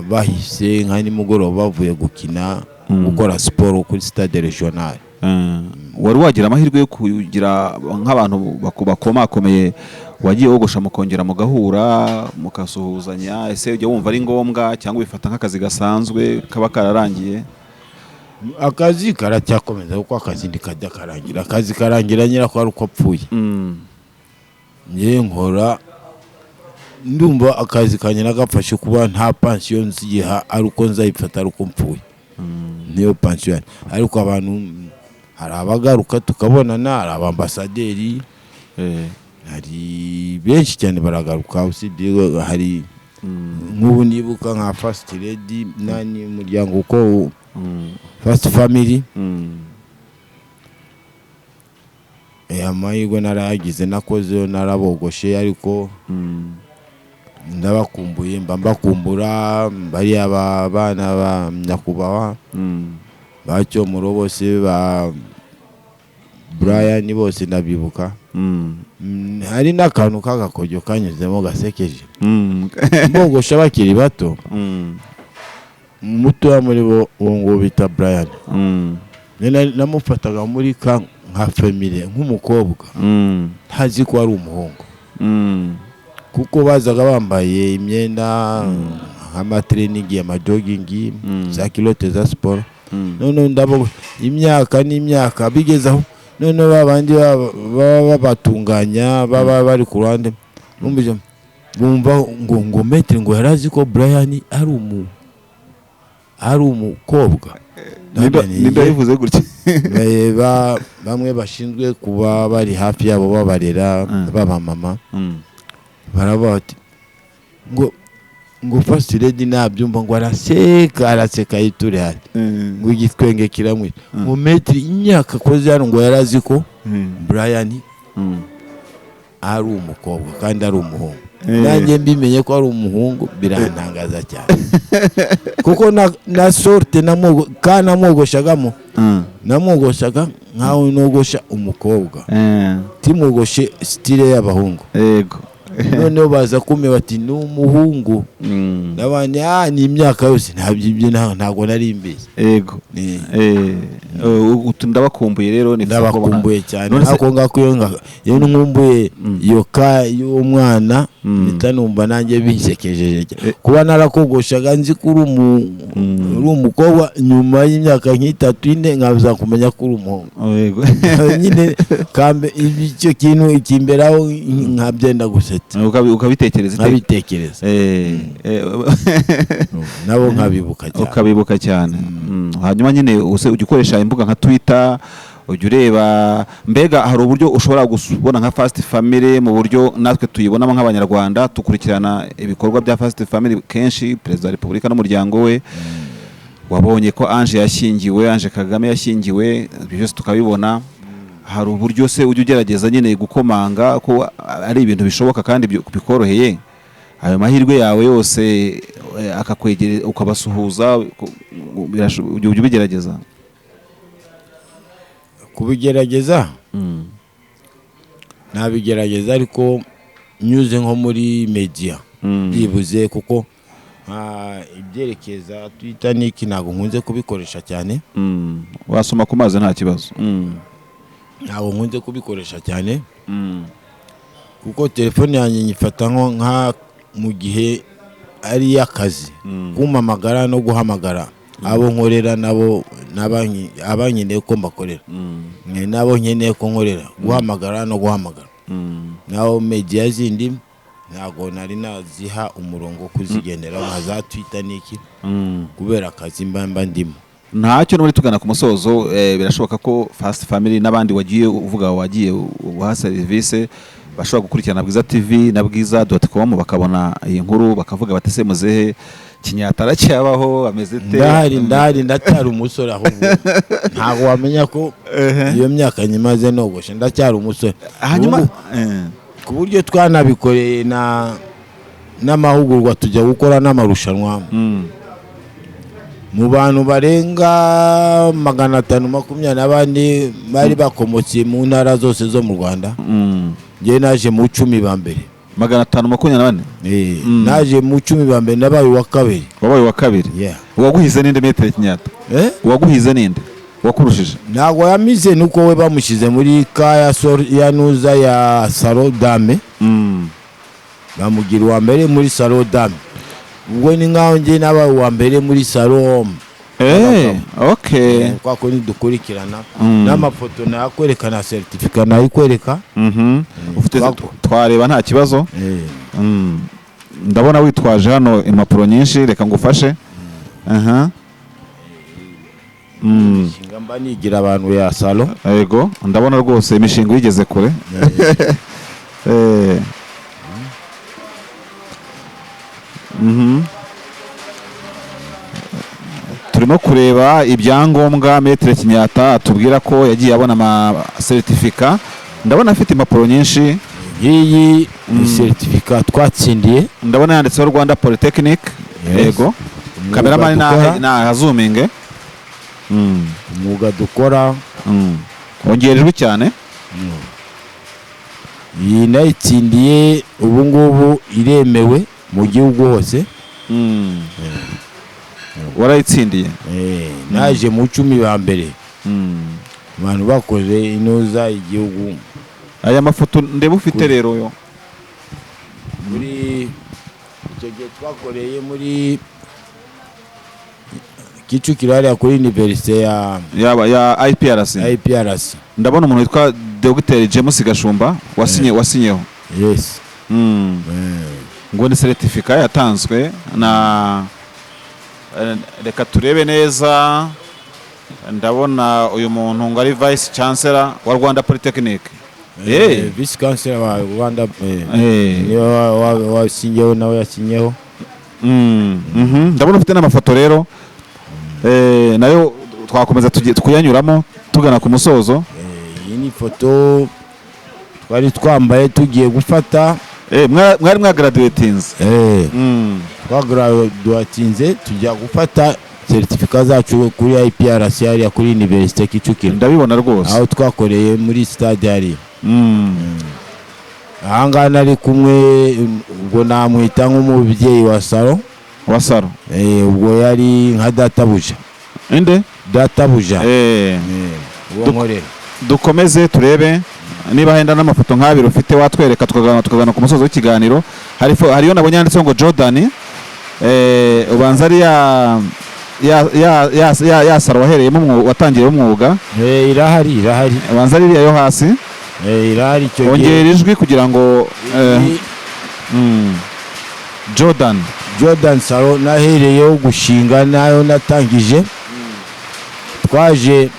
Bahise nka nimugoroba bavuye gukina, gukora siporo kuri stade régional. Wari wagira amahirwe yo kugira nk'abantu bakomakomeye wagiye wogosha mukongera mugahura, mukasuhuzanya? Ese ujya wumva ari ngombwa cyangwa ubifata nk'akazi gasanzwe kaba kararangiye? Akazi karacyakomeza, kuko akazi ntikajya karangira. Akazi karangira nyirako ari uko apfuye. Njye nkora, ndumva akazi kanjye nagafashe kuba nta pansiyo nziha, ari uko nzayifata ari uko mpfuye, niyo pansiyo yanjye. Ariko abantu hari abagaruka tukabonana, hari abambasaderi, hari benshi cyane baragaruka. Usibye hari nk'ubu nibuka nka First Lady nani, umuryango uko First Family. Amahirwe narayagize, nakozeyo narabogoshe, ariko ndabakumbuye, mba mbakumbura bariya bana ba nyakubahwa, ba Cyomoro bose, ba Brian bose ndabibuka. Hari n'akantu k'agakoryo kanyuzemo gasekeje. Mbogosha bakiri bato, mutoya muri bo, uwo nguwo bita Brian, namufataga muri ka nka famille nk'umukobwa, ntazi ko ari umuhungu, kuko bazaga bambaye imyenda nk'amatreningi, amajogingi, za culotte za siporo. Noneho ndabo imyaka n'imyaka bigeze aho, noneho babandi baba babatunganya, baba bari ku ruhande, bumvise bumva ngo maître ngo yari azi ko Brian ari umukobwa. Ninde yabivuze gutya? Bamwe bashinzwe kuba bari hafi yabo babarera, baba mama, baravuga bati ngo First Lady nabyumva ngo araseka, araseka yiture hasi, ngo igitwenge kiramwica, ngo maître imyaka akoze hano ngo yari azi ko Brian ari umukobwa kandi ari umuhungu. Nanjye mbimenye ko ari umuhungu birantangaza cyane, kuko na sorte namwogoshagamo, namwogoshaga nkaho nogosha umukobwa, timwogoshe style y'abahungu. Noneho baza kumwe bati ni umuhungu. N'abandi ni imyaka yose ntabyo, ibyo ntabwo nari mbizi. Ndabakumbuye rero, nifuza kubabona. Ndabakumbuye cyane. None se- Ako ngako iyo nkumbuye iyo ka y'uwo mwana, mpita numva nanjye binsekejeje cyane. Kuba narakogoshaga nzi ko uri umukobwa, nyuma y'imyaka nk'itatu, 4, nkaza kumenya ko uri umuhungu. Yego. Nyine kambe icyo kintu kimberaho nkabyenda gusetsa. Ukabitekereza iteka. Nkabitekereza. Nabo nkabibuka cyane. Ukabibuka cyane. Hanyuma nyine use ujya ukoresha imbuga nka Twitter, ujya ureba, mbega hari uburyo ushobora kubona nka First Family mu buryo natwe tuyibonamo nk'Abanyarwanda dukurikirana ibikorwa bya First Family kenshi, Perezida wa Repubulika n'umuryango we? Wabonye ko Ange yashyingiwe, Ange Kagame yashyingiwe, ibyo byose tukabibona. Hari uburyo se ujya ugerageza nyine gukomanga ko ari ibintu bishoboka kandi bikoroheye, ayo mahirwe yawe yose akakwegera ukabasuhuza, ujya ubigerageza? Kubigerageza, nabigerageza, ariko nyuze nko muri media byibuze, kuko ibyerekeza Twitter n'iki ntabwo nkunze kubikoresha cyane. Wasoma ku mazi, nta kibazo. Ntabwo nkunze kubikoresha cyane, kuko telefone yanjye nyifata nka mu gihe ari iy'akazi, kumpamagara no guhamagara abo nkorera nabo abankeneye ko mbakorera, nabo nkeneye ko nkorera, guhamagara no guhamagara. Naho media zindi ntabwo nari naziha umurongo wo kuzigendera nka za Twitter n'iki, kubera akazi mba ndimo. Ntacyo, n'ubundi tugana ku musozo, birashoboka ko First Family n'abandi wagiye uvuga, wagiye uha serivisi, bashobora gukurikirana Bwiza TV na bwiza.com, bakabona iyi nkuru bakavuga bati: "Se muzehe Kinyata aracyabaho, ameze te?" Ndahari, ndahari, ndacyari umusore. Ahubwo ntabwo wamenya ko iyo myaka nyimaze nogoshe, ndacyari umusore. Hanyuma Ubu, ku buryo twanabikoreye na n'amahugurwa, tujya gukora n'amarushanwa mu bantu barenga 520 n'abandi bari bakomotse mu ntara zose zo mu Rwanda. Njyewe naje mu 10 ba mbere. 524? Eh, naje mu 10 ba mbere, nabaye uwa kabiri. Wabaye uwa kabiri? Yeah. Uwaguhize ninde, Maître Kinyata? Eh? Uwaguhize ninde, wakurushije? Ntabwo yamize, nuko we bamushyize muri ka ya ya nuza ya salon dame, bamugira uwa mbere muri salon dame. Ubwo ni nkaho njye nabaye uwa mbere muri salon homme. Okay. Kwa ko nidukurikirana n'amafoto nayakwereka na certificat nayikwereka. Ufite twareba, nta kibazo. Ndabona witwaje hano impapuro nyinshi, reka ngufashe. Aha. Imishinga mba nigira abantu ya salon. Yego, ndabona rwose imishinga uyigeze kure. Turimo kureba ibyangombwa Maître Kinyata atubwira ko yagiye abona, ama certificat. Ndabona afite impapuro nyinshi. Ngiyi ni certificat twatsindiye. Ndabona yanditseho Rwanda Polytechnic. Yes. Yego. Umwuga Cameraman dukora- nahazuminge. Umwuga dukora. Ongera ijwi cyane. Iyi nayitsindiye, ubu ngubu iremewe mu gihugu hose. Warayitsindiye? Eh, naje mu 10 ba mbere, abantu bakoze inoza igihugu. Aya mafoto ndeba ufite rero yo? Muri icyo gihe twakoreye muri Kicukiro hariya kuri université ya yaba ya IPRC. IPRC. Ndabona umuntu witwa Dr James Gashumba wasinye, wasinyeho. Yes. Ngo ni certificat yatanzwe na reka turebe neza. Ndabona uyu muntu ngo ari Vice Chancellor wa Rwanda Polytechnic. Vice Chancellor wa Rwanda, niwe wasinyeho, nawe yasinyeho. Ndabona ufite n'amafoto rero, nayo twakomeza kuyanyuramo tugana ku musozo. Iyi ni ifoto twari twambaye tugiye gufata. Mwari mwagraduatinze? Twagraduatinze, tujya gufata certificat zacu kuri IPRC hariya kuri université Kicukiro. Ndabibona rwose. Aho twakoreye muri stade hariya. Ahangaha nari kumwe, ubwo namwita nk'umubyeyi wa salon. Wa salon. Ubwo yari nka databuja. Inde? Databuja. Uwo nkorera. Dukomeze turebe niba henda n'amafoto nk'abiri ufite watwereka, tukagana ku musozo w'ikiganiro. Hariyo nabonye yanditseho ngo Jordan, ubanza ari ya salon wahereyemo watangiriyemo umwuga. Irahari, irahari. Ubanza ari iriya yo hasi. Irahari icyo gihe. Ongera ijwi kugira ngo Jordan. Jordan Salon nahereyeho gushinga, nayo natangije. Twaje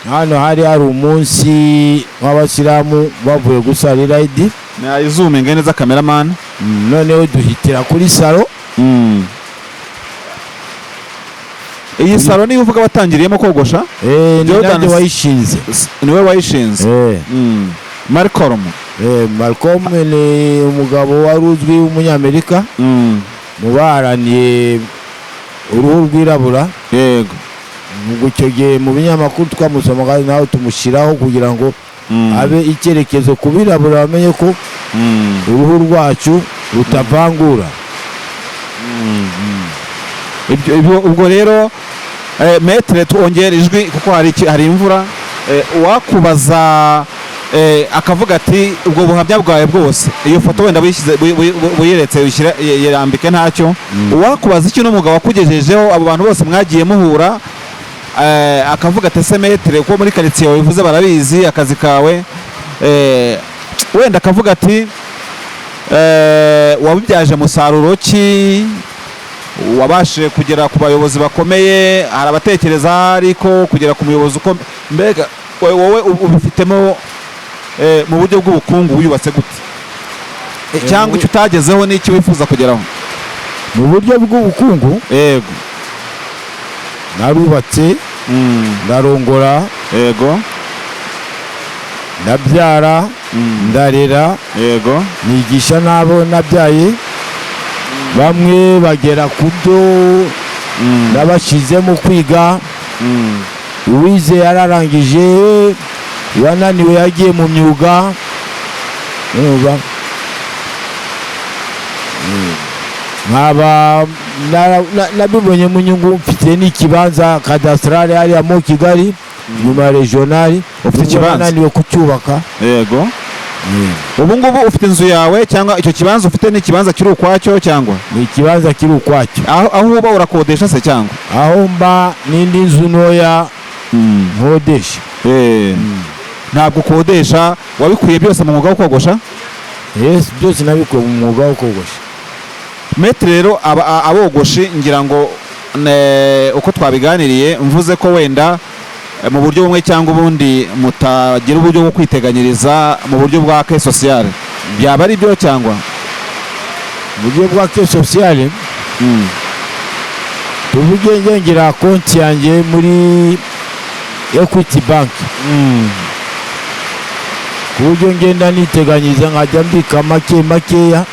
hano, hari umunsi w'abasilamu bavuye gusara irayidi. Nayizuminge neza, cameraman. Noneho duhitira kuri salon. Iyi salon niyo uvuga watangiriyemo kogosha? Ni Jordan nanjye wayishinze. Niwe wayishinze? Eh. Malcolm. Malcolm ni umugabo wari uzwi w'umunyamerika mu baharaniye uruhu rwirabura. Ubwo icyo gihe mu binyamakuru twamusomaga, nawe tumushyiraho kugira ngo abe icyerekezo ku birabura, bamenye ko uruhu rwacu rutavangura. Ibyo ubwo rero, maître, twongera ijwi kuko hari imvura. Uwakubaza akavuga ati ubwo buhamya bwawe bwose, iyo foto wenda buyishyize buyeretse uyishyire yirambike ntacyo, uwakubaza icyo uno mugabo wakugejejeho, abo bantu bose mwagiye muhura, akavuga ati ese maître, kuko muri karitsiye wabivuze barabizi akazi kawe, wenda akavuga ati wabibyaje musaruro ki, wabashije kugera ku bayobozi bakomeye, hari abatekereza ariko kugera ku muyobozi ukomeye, mbega wowe ubifitemo mu buryo bw'ubukungu wiyubatse gute? Cyangwa icyo utagezeho n'icyo wifuza kugeraho? Mu buryo bw'ubukungu, narubatse, ndarongora, ndabyara, ndarera, nigisha n'abo nabyaye, bamwe bagera ku byo nabashyizemo kwiga. Uwize yararangije, uwananiwe yagiye mu myuga. Urumva? Nkaba nabibonyemo inyungu, mfite n'ikibanza cadastrale hariya mu Kigali nyuma ya régional. Ufite ikibanza? Nananiwe kucyubaka. Yego, ubu ngubu ufite inzu yawe, cyangwa icyo kibanza ufite ni ikibanza kiri ukwacyo cyangwa? Ni ikibanza kiri ukwacyo. Aho uba urakodesha se cyangwa? Aho mba n'indi nzu ntoya nkodesha. Ntabwo ukodesha, wabikuye byose mu mwuga wo kogosha? Yes, byose nabikuye mu mwuga wo kogosha. Maître, rero abogoshi ngira ngo uko twabiganiriye, mvuze ko wenda mu buryo bumwe cyangwa ubundi mutagira uburyo bwo kwiteganyiriza mu buryo bwa caisse sociale, byaba ari byo cyangwa? Mu buryo bwa caisse sociale, tuvuge ngira konti yanjye muri Equity Bank, ku buryo ngenda niteganyiriza, nkajya mbika make makeya.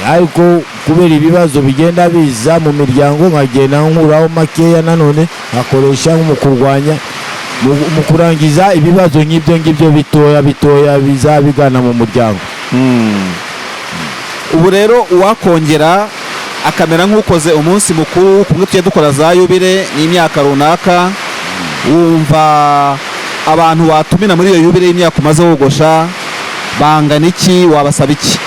Ariko kubera ibibazo bigenda biza mu miryango, nkagenda nkuraho makeya nanone nkakoresha nko mu kurwanya, mu kurangiza ibibazo nk'ibyo ngibyo bitoya bitoya biza bigana mu muryango. Ubu rero uwakongera akamera nk'ukoze umunsi mukuru kumwe tujya dukora za yubile n'imyaka runaka, wumva abantu watumira muri iyo yubile y'imyaka umaze wogosha bangana iki? Wabasaba iki?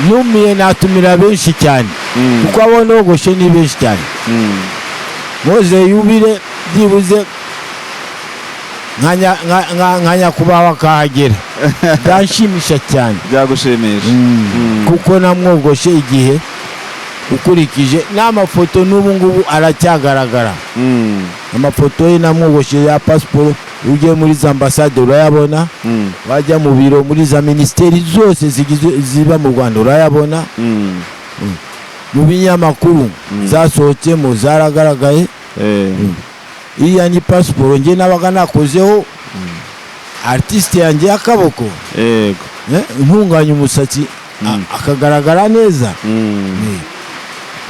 Numiye natumira benshi cyane, kuko abo nogoshe ni benshi cyane. Moze yubile, byibuze nka nyakubahwa akahagera, byanshimisha cyane. Byagushimisha. Kuko namwogoshe igihe, ukurikije n'amafoto n'ubu ngubu aracyagaragara, amafoto ye namwogoshe ya pasiporo. Iyo ugiye muri za ambasade urayabona, wajya mu biro muri za minisiteri zose zigize ziba mu Rwanda urayabona, mu binyamakuru zasohotsemo zaragaragaye. Iriya ni pasiporo njye nabaga nakozeho artiste yanjye y'akaboko, ntunganya umusatsi akagaragara neza.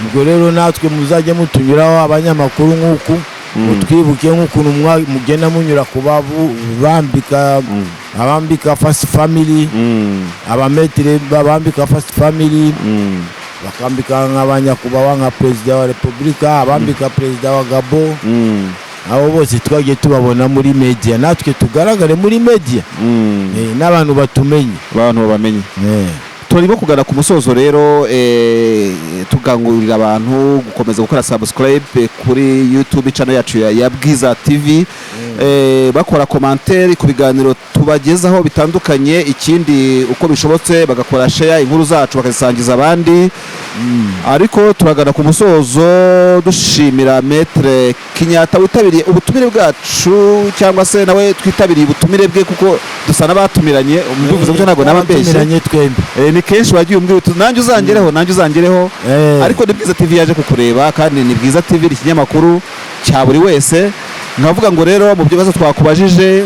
Ubwo rero natwe muzajya mutunyuraho, abanyamakuru, nk'uku mutwibuke nk'ukuntu mugenda munyura ku babu bambika, abambika First Family, abamaître babambika First Family. Bakambika nk'abanyakubahwa, nka Perezida wa Repubulika, abambika Perezida wa Gabo. Abo bose twagiye tubabona muri media, natwe tugaragare muri media, n'abantu batumenye. Abantu babamenye. Turimo kugana ku musozo rero, tukangurira abantu gukomeza gukora subscribe kuri YouTube channel yacu ya Bwiza TV, bakora commentaire ku biganiro tubagezaho bitandukanye. Ikindi, uko bishobotse bagakora share, inkuru zacu bakazisangiza abandi. Ariko turagana ku musozo, dushimira Maître Kinyata witabiriye ubutumire bwacu, cyangwa se nawe twitabiriye ubutumire bwe, kuko dusa n'abatumiranye. Mbivuze gutyo ntabwo naba mbeshye. Twatumiranye twembi. Ni kenshi wagiye umbwira uti: "Nanjye uzangereho, nanjye uzangereho." Ariko ni Bwiza TV yaje kukureba, kandi ni Bwiza TV, ni ikinyamakuru cya buri wese. Nkavuga ngo rero mu bibazo twakubajije,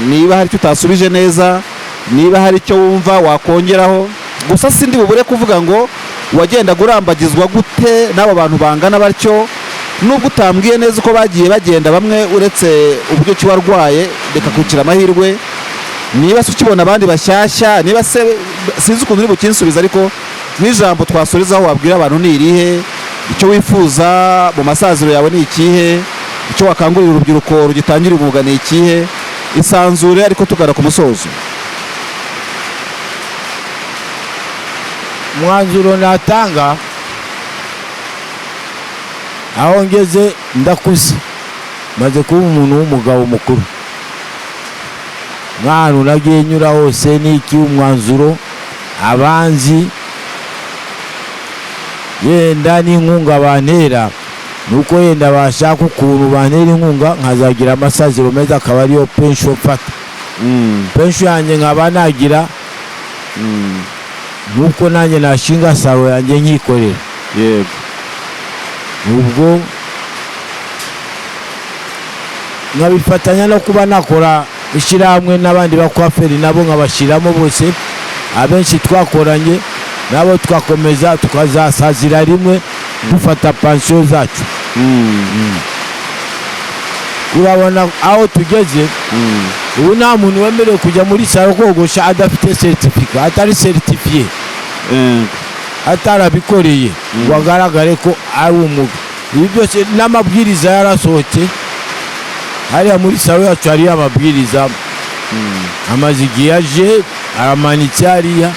niba hari icyo utasubije neza, niba hari icyo wumva wakongeraho, gusa sindi bubure kuvuga ngo wagendaga urambagizwa gute n'abo bantu bangana batyo, nubwo utambwiye neza uko bagiye bagenda bamwe, uretse uburyo ki warwaye reka kwicira amahirwe. Niba se ukibona abandi bashyashya, niba se, sinzi ukuntu uri bukinsubiza, ariko nk'ijambo twasorezaho wabwira abantu ni irihe? Icyo wifuza mu masaziro yawe ni ikihe? Icyo wakangurira urubyiruko rugitangira umwuga ni ikihe? Isanzure, ariko tugana ku musozo. Umwanzuro natanga, aho ngeze ndakuze, maze kuba umuntu w'umugabo mukuru, nk'ahantu nagiye nyura hose n'iki, umwanzuro abanzi yenda n'inkunga bantera ni uko yenda bashaka ukuntu bantera inkunga nkazagira amasaziro meza, akaba ariyo pension mfata, pension yanjye nkaba nagira nuko nanjye nashinga salon yanjye nkikorera. Ubwo nkabifatanya no kuba nakora ishyirahamwe n'abandi bakwaferi, nabo nkabashyiramo bose, abenshi twakoranye nabo twakomeza tukazasazira rimwe dufata pansiyo zacu. Urabona aho tugeze ubu, nta muntu wemerewe kujya muri salon kogosha adafite certificat, atari certifié, atarabikoreye ngo agaragare ko ari umwuga. Ibi byose n'amabwiriza yarasohotse. Hariya muri salon yacu hariyo amabwiriza, amaze igihe aje aramanitse hariya,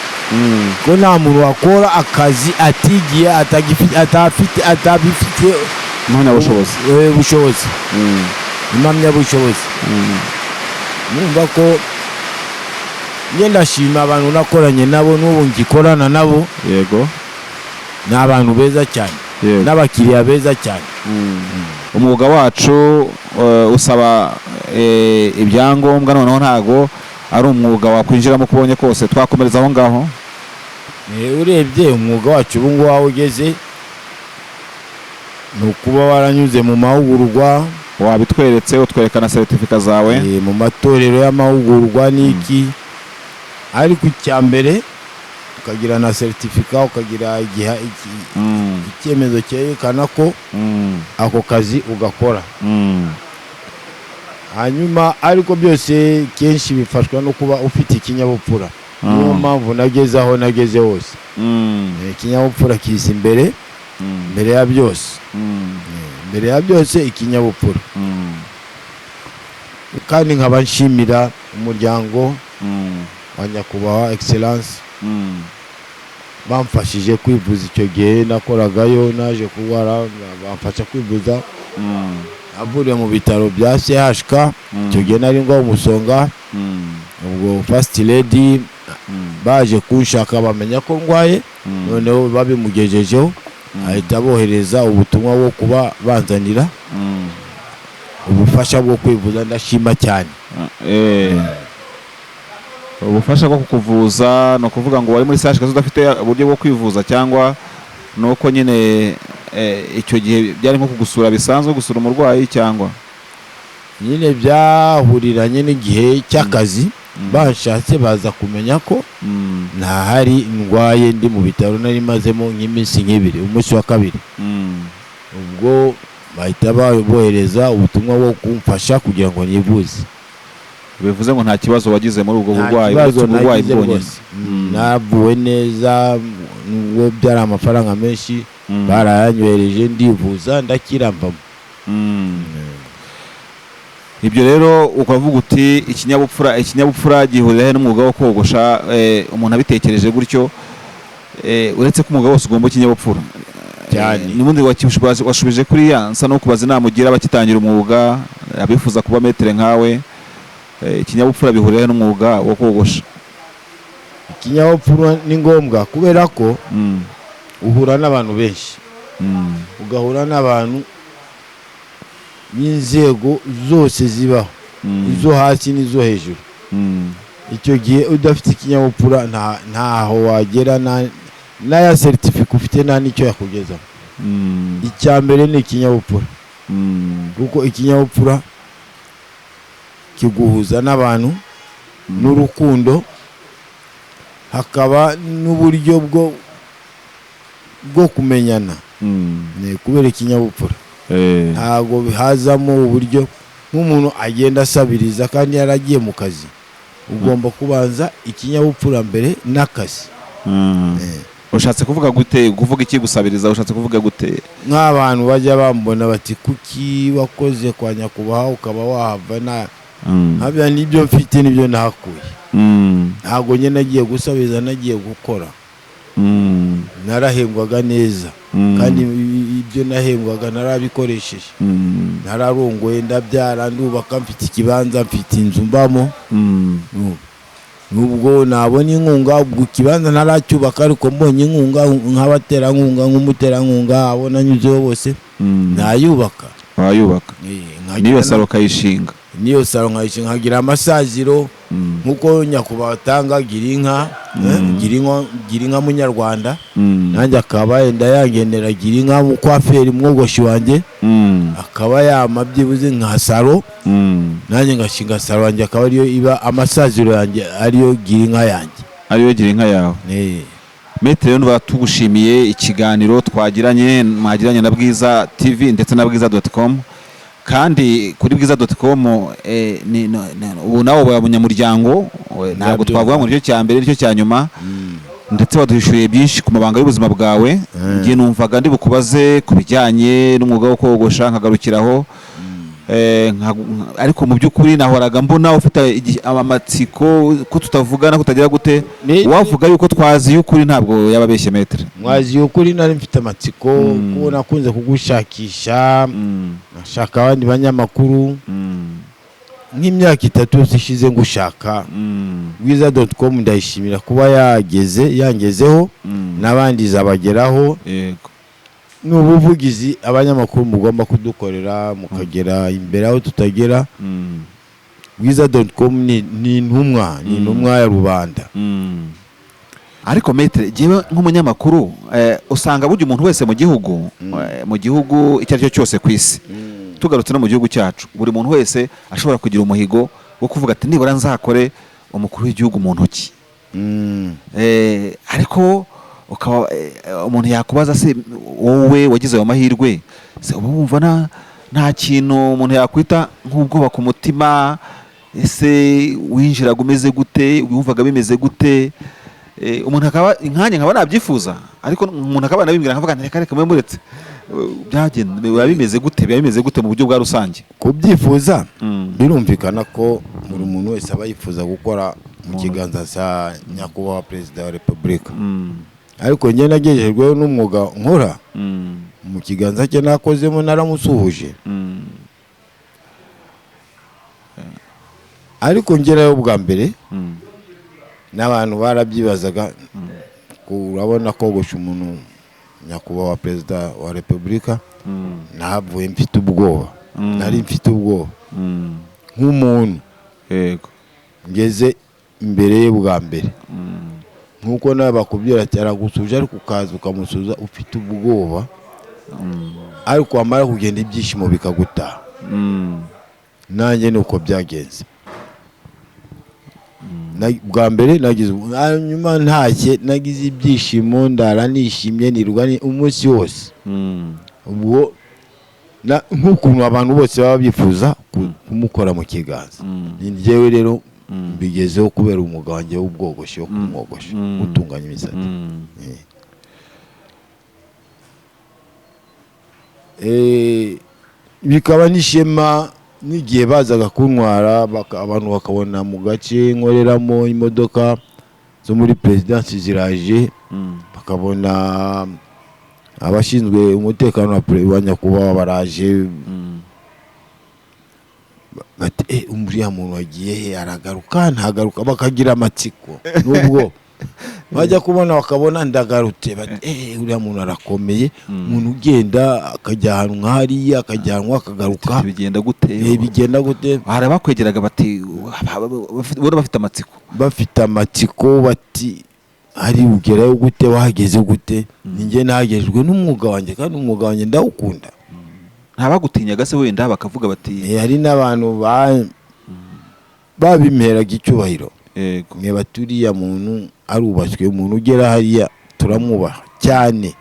ko nta muntu wakora akazi atigiye, atafite, atabifite impamyabushobozi. Bushobozi, impamyabushobozi. Numva ko njye ndashima abantu nakoranye nabo, n'ubu ngikorana nabo. Ni abantu beza cyane, n'abakiriya beza cyane. Umwuga wacu usaba ibyangombwa, noneho ntago ari umwuga wakwinjiramo uko ubonye kose. Twakomereza aho ngaho. Urebye umwuga wacu ubu ngubu aho ugeze, ni ukuba waranyuze mu mahugurwa. Wabitweretse, utwereka na certificat zawe. Mu matorero y'amahugurwa n'iki, ariko icya mbere ukagira na certificat, ukagira icyemezo cyerekana ko ako kazi ugakora. Hanyuma ariko byose kenshi bifashwa no kuba ufite ikinyabupfura. Niyo mpamvu nageze aho nageze hose. Ikinyabupfura kiza imbere, mbere ya byose. Mbere ya byose ikinyabupfura. Kandi nkaba nshimira umuryango wa Nyakubahwa Excellence bamfashije kwivuza. Icyo gihe nakoragayo, naje kurwara, bamfasha kwivuza, avuriye mu bitaro bya CHK. Icyo gihe nari ngwa umusonga. Ubwo First Lady baje kunshaka, bamenya ko ndwaye, noneho babimugejejeho, ahita bohereza ubutumwa bwo kuba banzanira ubufasha bwo kwivuza. Ndashima cyane. Ubufasha bwo kukuvuza, ni ukuvuga ngo wari muri CHK udafite uburyo bwo kwivuza, cyangwa ni uko nyine icyo gihe byari nko kugusura bisanzwe, gusura umurwayi, cyangwa? Nyine byahuriranye n'igihe cy'akazi, banshatse baza kumenya ko ntahari, ndwaye, ndi mu bitaro, nari mazemo nk'iminsi nk'ibiri, umunsi wa kabiri. Ubwo bahita bohereza ubutumwa bwo kumfasha kugira ngo nivuze. Bivuze ngo nta kibazo wagize muri ubwo Nta burwayi, kibazo uretse uburwayi nagize bwonyine. rwose. Navuwe neza, nubwo byari amafaranga menshi, barayanywereje, ndivuza, ndakira, mvamo. Ibyo rero ukavuga uti ikinyabupfura gihurira he n'umwuga wo kogosha? Umuntu abitekereje gutyo, uretse ko umwuga wose ugomba ikinyabupfura. Cyane. N'ubundi washubije kuriya nsa no kubaza inama ugira abakitangira umwuga, abifuza kuba maître nkawe. Ikinyabupfura bihurira he n'umwuga wo kogosha? Ikinyabupfura ni ngombwa kubera ko uhura n'abantu benshi, ugahura n'abantu b'inzego zose zibaho, izo hasi n'izo hejuru. Icyo gihe udafite ikinyabupfura ntaho wagera, n'aya certificat ufite nta n'icyo yakugezaho. Icya mbere ni ikinyabupfura, kuko ikinyabupfura kiguhuza n'abantu n'urukundo, hakaba n'uburyo bwo kumenyana. Ni kubera ikinyabupfura. Ntabwo hazamo uburyo nk'umuntu agenda asabiriza kandi yaragiye mu kazi. Ugomba kubanza ikinyabupfura mbere n'akazi. Ushatse kuvuga gute? Kuvuga iki? Gusabiriza ushatse kuvuga gute? Nk'abantu bajya bambona bati: "Kuki wakoze kwa nyakubahwa ukaba wahava?" Na nkabya n'ibyo mfite nibyo nahakuye. Ntabwo njye nagiye gusabiriza, nagiye gukora. Narahembwaga neza, kandi ibyo nahembwaga narabikoresheje. Nararongoye, ndabyara, ndubaka, mfite ikibanza, mfite inzu mbamo. Nubwo nabona inkunga, ubwo ikibanza ntaracyubaka, ariko mbonye inkunga nk'abaterankunga, nk'umuterankunga, abo nanyuzeho bose, nayubaka. Wayubaka. Nkagira N'iyo salon ukayishinga. N'iyo salon nkayishinga, nkagira amasaziro nk'uko nyakubahwa atanga gira inka, gira inka, gira inka munyarwanda. Nanjye akaba yenda yangenera gira inka mukwaferi, mwogoshi wanjye, akaba yama byibuze nka salon, nanjye ngashinga salon yanjye, akaba ariyo iba amasaziro yanjye, ariyo gira inka yanjye. Ariyo gira inka yawe. Maître, rero nuba tugushimiye ikiganiro twagiranye, mwagiranye na Bwiza TV ndetse na bwiza.com. Kandi kuri bwiza.com, ubu nawe ubaye umunyamuryango, ntabwo Ndabyumva. twavuga ngo nicyo cya mbere, nicyo cya nyuma. Ndetse waduhishuriye byinshi ku mabanga y'ubuzima bwawe. Njye numvaga ndi bukubaze ku bijyanye n'umwuga wo kogosha nkagarukiraho. Ariko mu by'ukuri nahoraga mbona ufite amatsiko ko tutavugana, kutagira gute. Wavuga yuko twazi y'ukuri, ntabwo yaba abeshye, maître. Mwazi ukuri, nari mfite amatsiko, kuko nakunze kugushakisha, nkashaka abandi banyamakuru. Nk'imyaka 3 yose ishize ngushaka. Bwiza.com ndayishimira kuba yageze yangezeho, n'abandi izabageraho. Ni ubuvugizi abanyamakuru mugomba kudukorera, mukagera imbere aho tutagera. Bwiza.com ni intumwa, ni intumwa ya rubanda. Ariko maître, jyewe nk'umunyamakuru, usanga burya umuntu wese mu gihugu, mu gihugu icyo ari cyo cyose ku isi, tugarutse no mu gihugu cyacu, buri muntu wese ashobora kugira umuhigo wo kuvuga ati: "Nibura nzakore umukuru w'igihugu mu ntoki." Ariko ukaba umuntu yakubaza se, wowe wagize ayo mahirwe se, uba wumva nta kintu umuntu yakwita nk'ubwoba ku mutima? Ese winjiraga umeze gute? Wumvaga bimeze gute? Umuntu akaba nkanjye nkaba nabyifuza, ariko umuntu akaba yanabimbwira nkavuga nti: "Reka, reka, mube muretse." Byagenda biba bimeze gute? Biba bimeze gute mu buryo bwa rusange? Kubyifuza, birumvikana ko buri muntu wese aba yifuza gukora mu kiganza cya nyakubahwa Perezida wa Repubulika. Ariko njye nagejejweho n'umwuga nkora. Mu kiganza cye nakozemo, naramusuhuje. Ariko ngerayo bwa mbere, n'abantu barabyibazaga ko urabona kogosha umuntu nyakubahwa Perezida wa Repubulika. Nahavuye mfite ubwoba. Nari mfite ubwoba nk'umuntu ngeze imbere ye bwa mbere. Nk'uko nawe bakubwira ati aragusuhuje, ariko ukaza ukamusuhuza ufite ubwoba, ariko wamara kugenda ibyishimo bikagutaha. Nanjye ni uko byagenze. Bwa mbere nagize, hanyuma ntashye nagize ibyishimo, ndara nishimye, nirwa ni umunsi wose. Ubwo nk'ukuntu abantu bose baba bifuza. kumukora mu kiganza. Ni njyewe rero mbigezeho kubera umwuga wanjye w'ubwogoshi, wo kumwogosha, gutunganya imisatsi. Bikaba n'ishema n'igihe bazaga kuntwara, abantu bakabona mu gace nkoreramo imodoka zo muri perezidansi ziraje, bakabona abashinzwe umutekano wa nyakubahwa baraje, bati: "Uriya muntu wagiye he? Aragaruka, ntagaruka?" Bakagira amatsiko, nubwo bajya kubona bakabona ndagarutse, bati: "Uriya muntu arakomeye, umuntu ugenda akajya ahantu nk'hariya, akajya ahantu akagaruka." Bigenda gute? Bigenda gute? Hari abakwegeraga bati ubona bafite amatsiko. Bafite amatsiko, bati: "Hari ugerayo gute? Wahageze gute?" Ninjye nahagejwe n'umwuga wanjye, kandi umwuga wanjye ndawukunda. Ntabagutinyaga se wenda bakavuga bati? Hari n'abantu babimperaga icyubahiro. Mwe bati: "Uriya muntu arubashywe, umuntu ugera hariya turamwubaha cyane."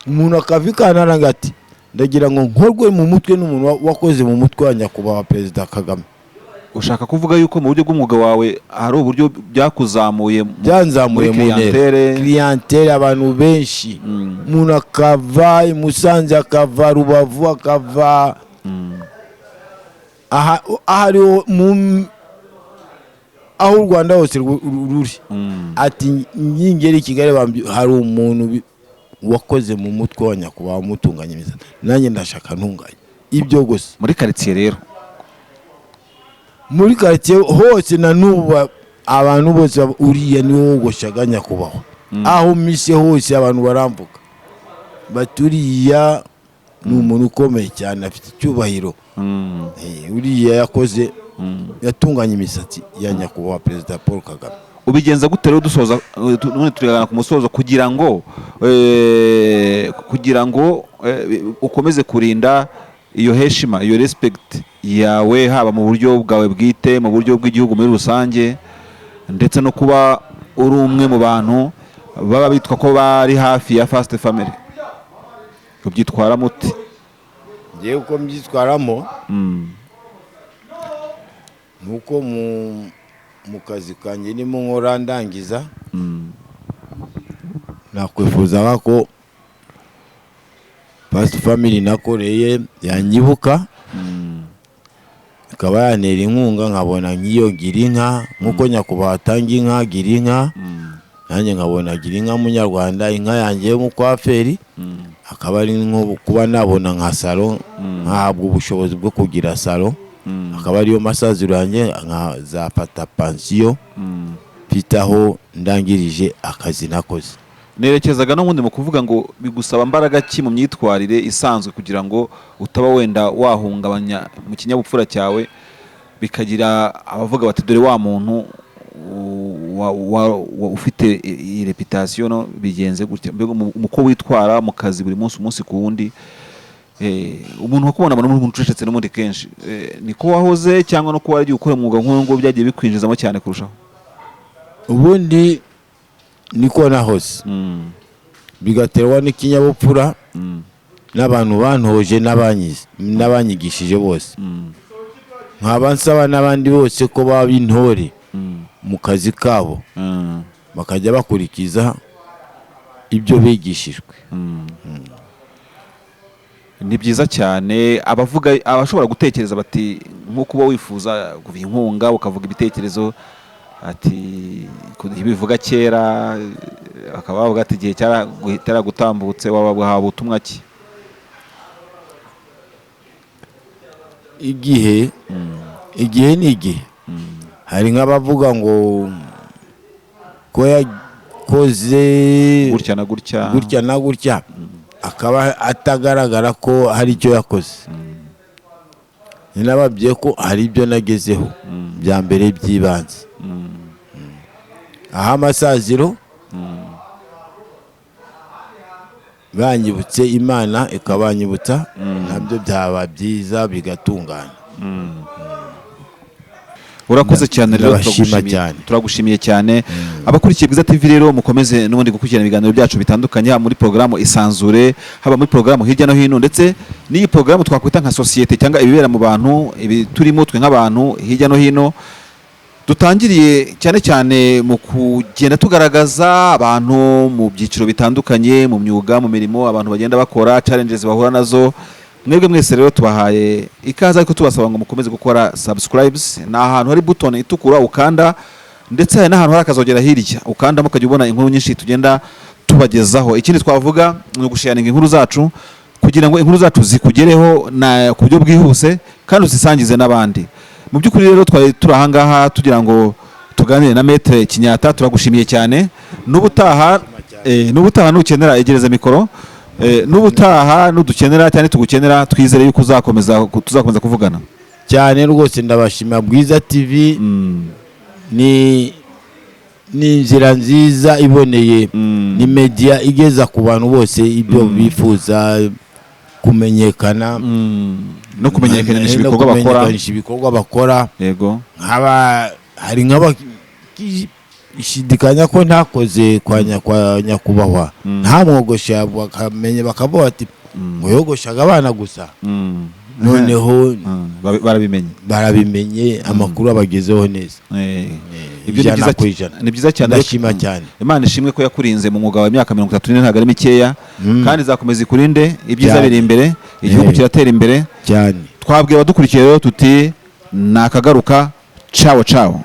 Umuntu akava i Kantaranga ati: "Ndagira ngo nkorwe mu mutwe n'umuntu wakoze mu mutwe wa nyakubahwa Perezida Kagame." Ushaka kuvuga yuko mu buryo bw'umwuga wawe hari uburyo byakuzamuye Byanzamuye muri mu ntera. Clientele. Clientele, abantu benshi. Umuntu akava i Musanze, akava Rubavu, akava aha aho ariho aho u Rwanda hose ruri, ati: "Nkingera i Kigali hari umuntu wakoze mu mutwe wa nyakubahwa umutunganya imisatsi, nanjye ndashaka ntunganye." Ibyo gusa. Muri karitsiye rero? Muri karitsiye hose na n'ubu abantu bose "Uriya niwe wogoshaga nyakubahwa." Aho mise hose abantu baramvuga bati: "Uriya ni umuntu ukomeye cyane, afite icyubahiro." Uriya yakoze, yatunganya imisatsi ya nyakubahwa Perezida Paul Kagame. Ubigenza gute rero, dusoza, none turigana ku musozo, kugira ngo ukomeze kurinda iyo heshima, iyo respect yawe, haba mu buryo bwawe bwite, mu buryo bw'igihugu muri rusange, ndetse no kuba uri umwe mu bantu baba bitwa ko bari hafi ya First Family? Ubyitwaramo ute? Ngewe uko mbyitwaramo ni uko mu kazi kanjye ndimo nkora ndangiza, nakwifuzaga ko First Family nakoreye yanyibuka, ikaba yantera inkunga, nkabona nk'iyo gira inka, nk'uko nyakubahwa atanga inka, gira inka, nanjye nkabona gira inka munyarwanda, inka yanjye y'umukwaferi, akaba ari nko kuba nabona nka salon, nkahabwa ubushobozi bwo kugira salon, akaba ariyo masaziro yanjye, nkazafata pansiyo mfite aho ndangirije akazi nakoze. Nerekezaga n'ubundi mu kuvuga ngo bigusaba mbaraga ki mu myitwarire isanzwe kugira ngo utaba wenda wahungabanya mu kinyabupfura cyawe, bikagira abavuga bati: "Dore wa muntu ufite iyi reputation, no bigenze gutya." Mbega mu ko witwara mu kazi buri munsi, umunsi ku wundi, umuntu wakubona abona umuntu ucecetse n'ubundi kenshi. Niko wahoze cyangwa no kuba waragiye ukora umwuga nk'uyu nguyu byagiye bikwinjizamo cyane kurushaho? Ubundi niko nahoze, bigaterwa n'ikinyabupfura n'abantu bantoje n'abanyigishije bose, nkaba nsaba n'abandi bose ko baba intore mu kazi kabo, bakajya bakurikiza ibyo bigishijwe. Ni byiza cyane. Abavuga, abashobora gutekereza bati nko kuba wifuza kuva inkunga, ukavuga ibitekerezo ati ntibivuga kera, bakaba bavuga ati igihe cyaragutambutse, waba ubutumwa ki? Igihe ni igihe. Hari nk'abavuga ngo ko yakoze gutya na gutya, gutya na gutya, akaba atagaragara ko hari icyo yakoze. Ni nababwiye ko hari ibyo nagezeho bya mbere by'ibanze, aho amasaziro banyibutse, Imana ikabanyibutsa, nabyo byaba byiza bigatungana. Urakoze cyane rero. Ndabashima Turagushimiye cyane. Turagushimiye cyane. Abakurikiye Bwiza TV rero, mukomeze n'ubundi gukurikirana ibiganiro byacu bitandukanye, haba muri porogaramu Isanzure, haba muri porogaramu Hirya no Hino, ndetse n'iyi porogaramu twakwita nka sosiyete cyangwa ibibera mu bantu, ibi turimo twe nk'abantu hirya no hino. Dutangiriye cyane cyane mu kugenda tugaragaza abantu mu byiciro bitandukanye, mu myuga, mu mirimo abantu bagenda bakora, challenges bahura nazo. Mwebwe mwese rero tubahaye ikaze, ariko tubasaba ngo mukomeze gukora subscribes. Ni ahantu hari button itukura ukanda, ndetse hari n'ahantu hari akazogera hirya ukandamo, ukajya ubona inkuru nyinshi tugenda tubagezaho. Ikindi twavuga ni ugusharinga inkuru zacu kugira ngo inkuru zacu zikugereho na ku buryo bwihuse, kandi uzisangize n'abandi. Mu by'ukuri rero twari turi ahangaha tugira ngo tuganire na Maître Kinyata. Turagushimiye cyane. N'ubutaha nukenera, egereza mikoro. N'ubutaha nudukenera cyane, tugukenera, twizere yuko uzakomeza, tuzakomeza kuvugana. Cyane rwose, ndabashima. Bwiza TV ni inzira nziza iboneye, ni media igeza ku bantu bose ibyo bifuza kumenyekana no kumenyekanisha no ibikorwa bakora. Kumenyekanisha ibikorwa bakora. Nk'aba hari nk'abashidikanya ko ntakoze kwa nyakubahwa, ntamwogosha, bakamenya bakavuga bati ngo yogoshaga abana gusa. Noneho Barabimenye. Barabimenye, amakuru abagezeho neza. Ibyo ni ijana byiza ku ijana. Ni byiza cyane. Ndashima cyane. Imana ishimwe ko yakurinze mu mwuga wawe imyaka 34, ntabwo ari mikeya. Kandi izakomeza ikurinde, ibyiza Cyane. biri imbere, igihugu kiratera imbere. Cyane. Twabwiye abadukurikiye rero tuti nakagaruka, ciao ciao.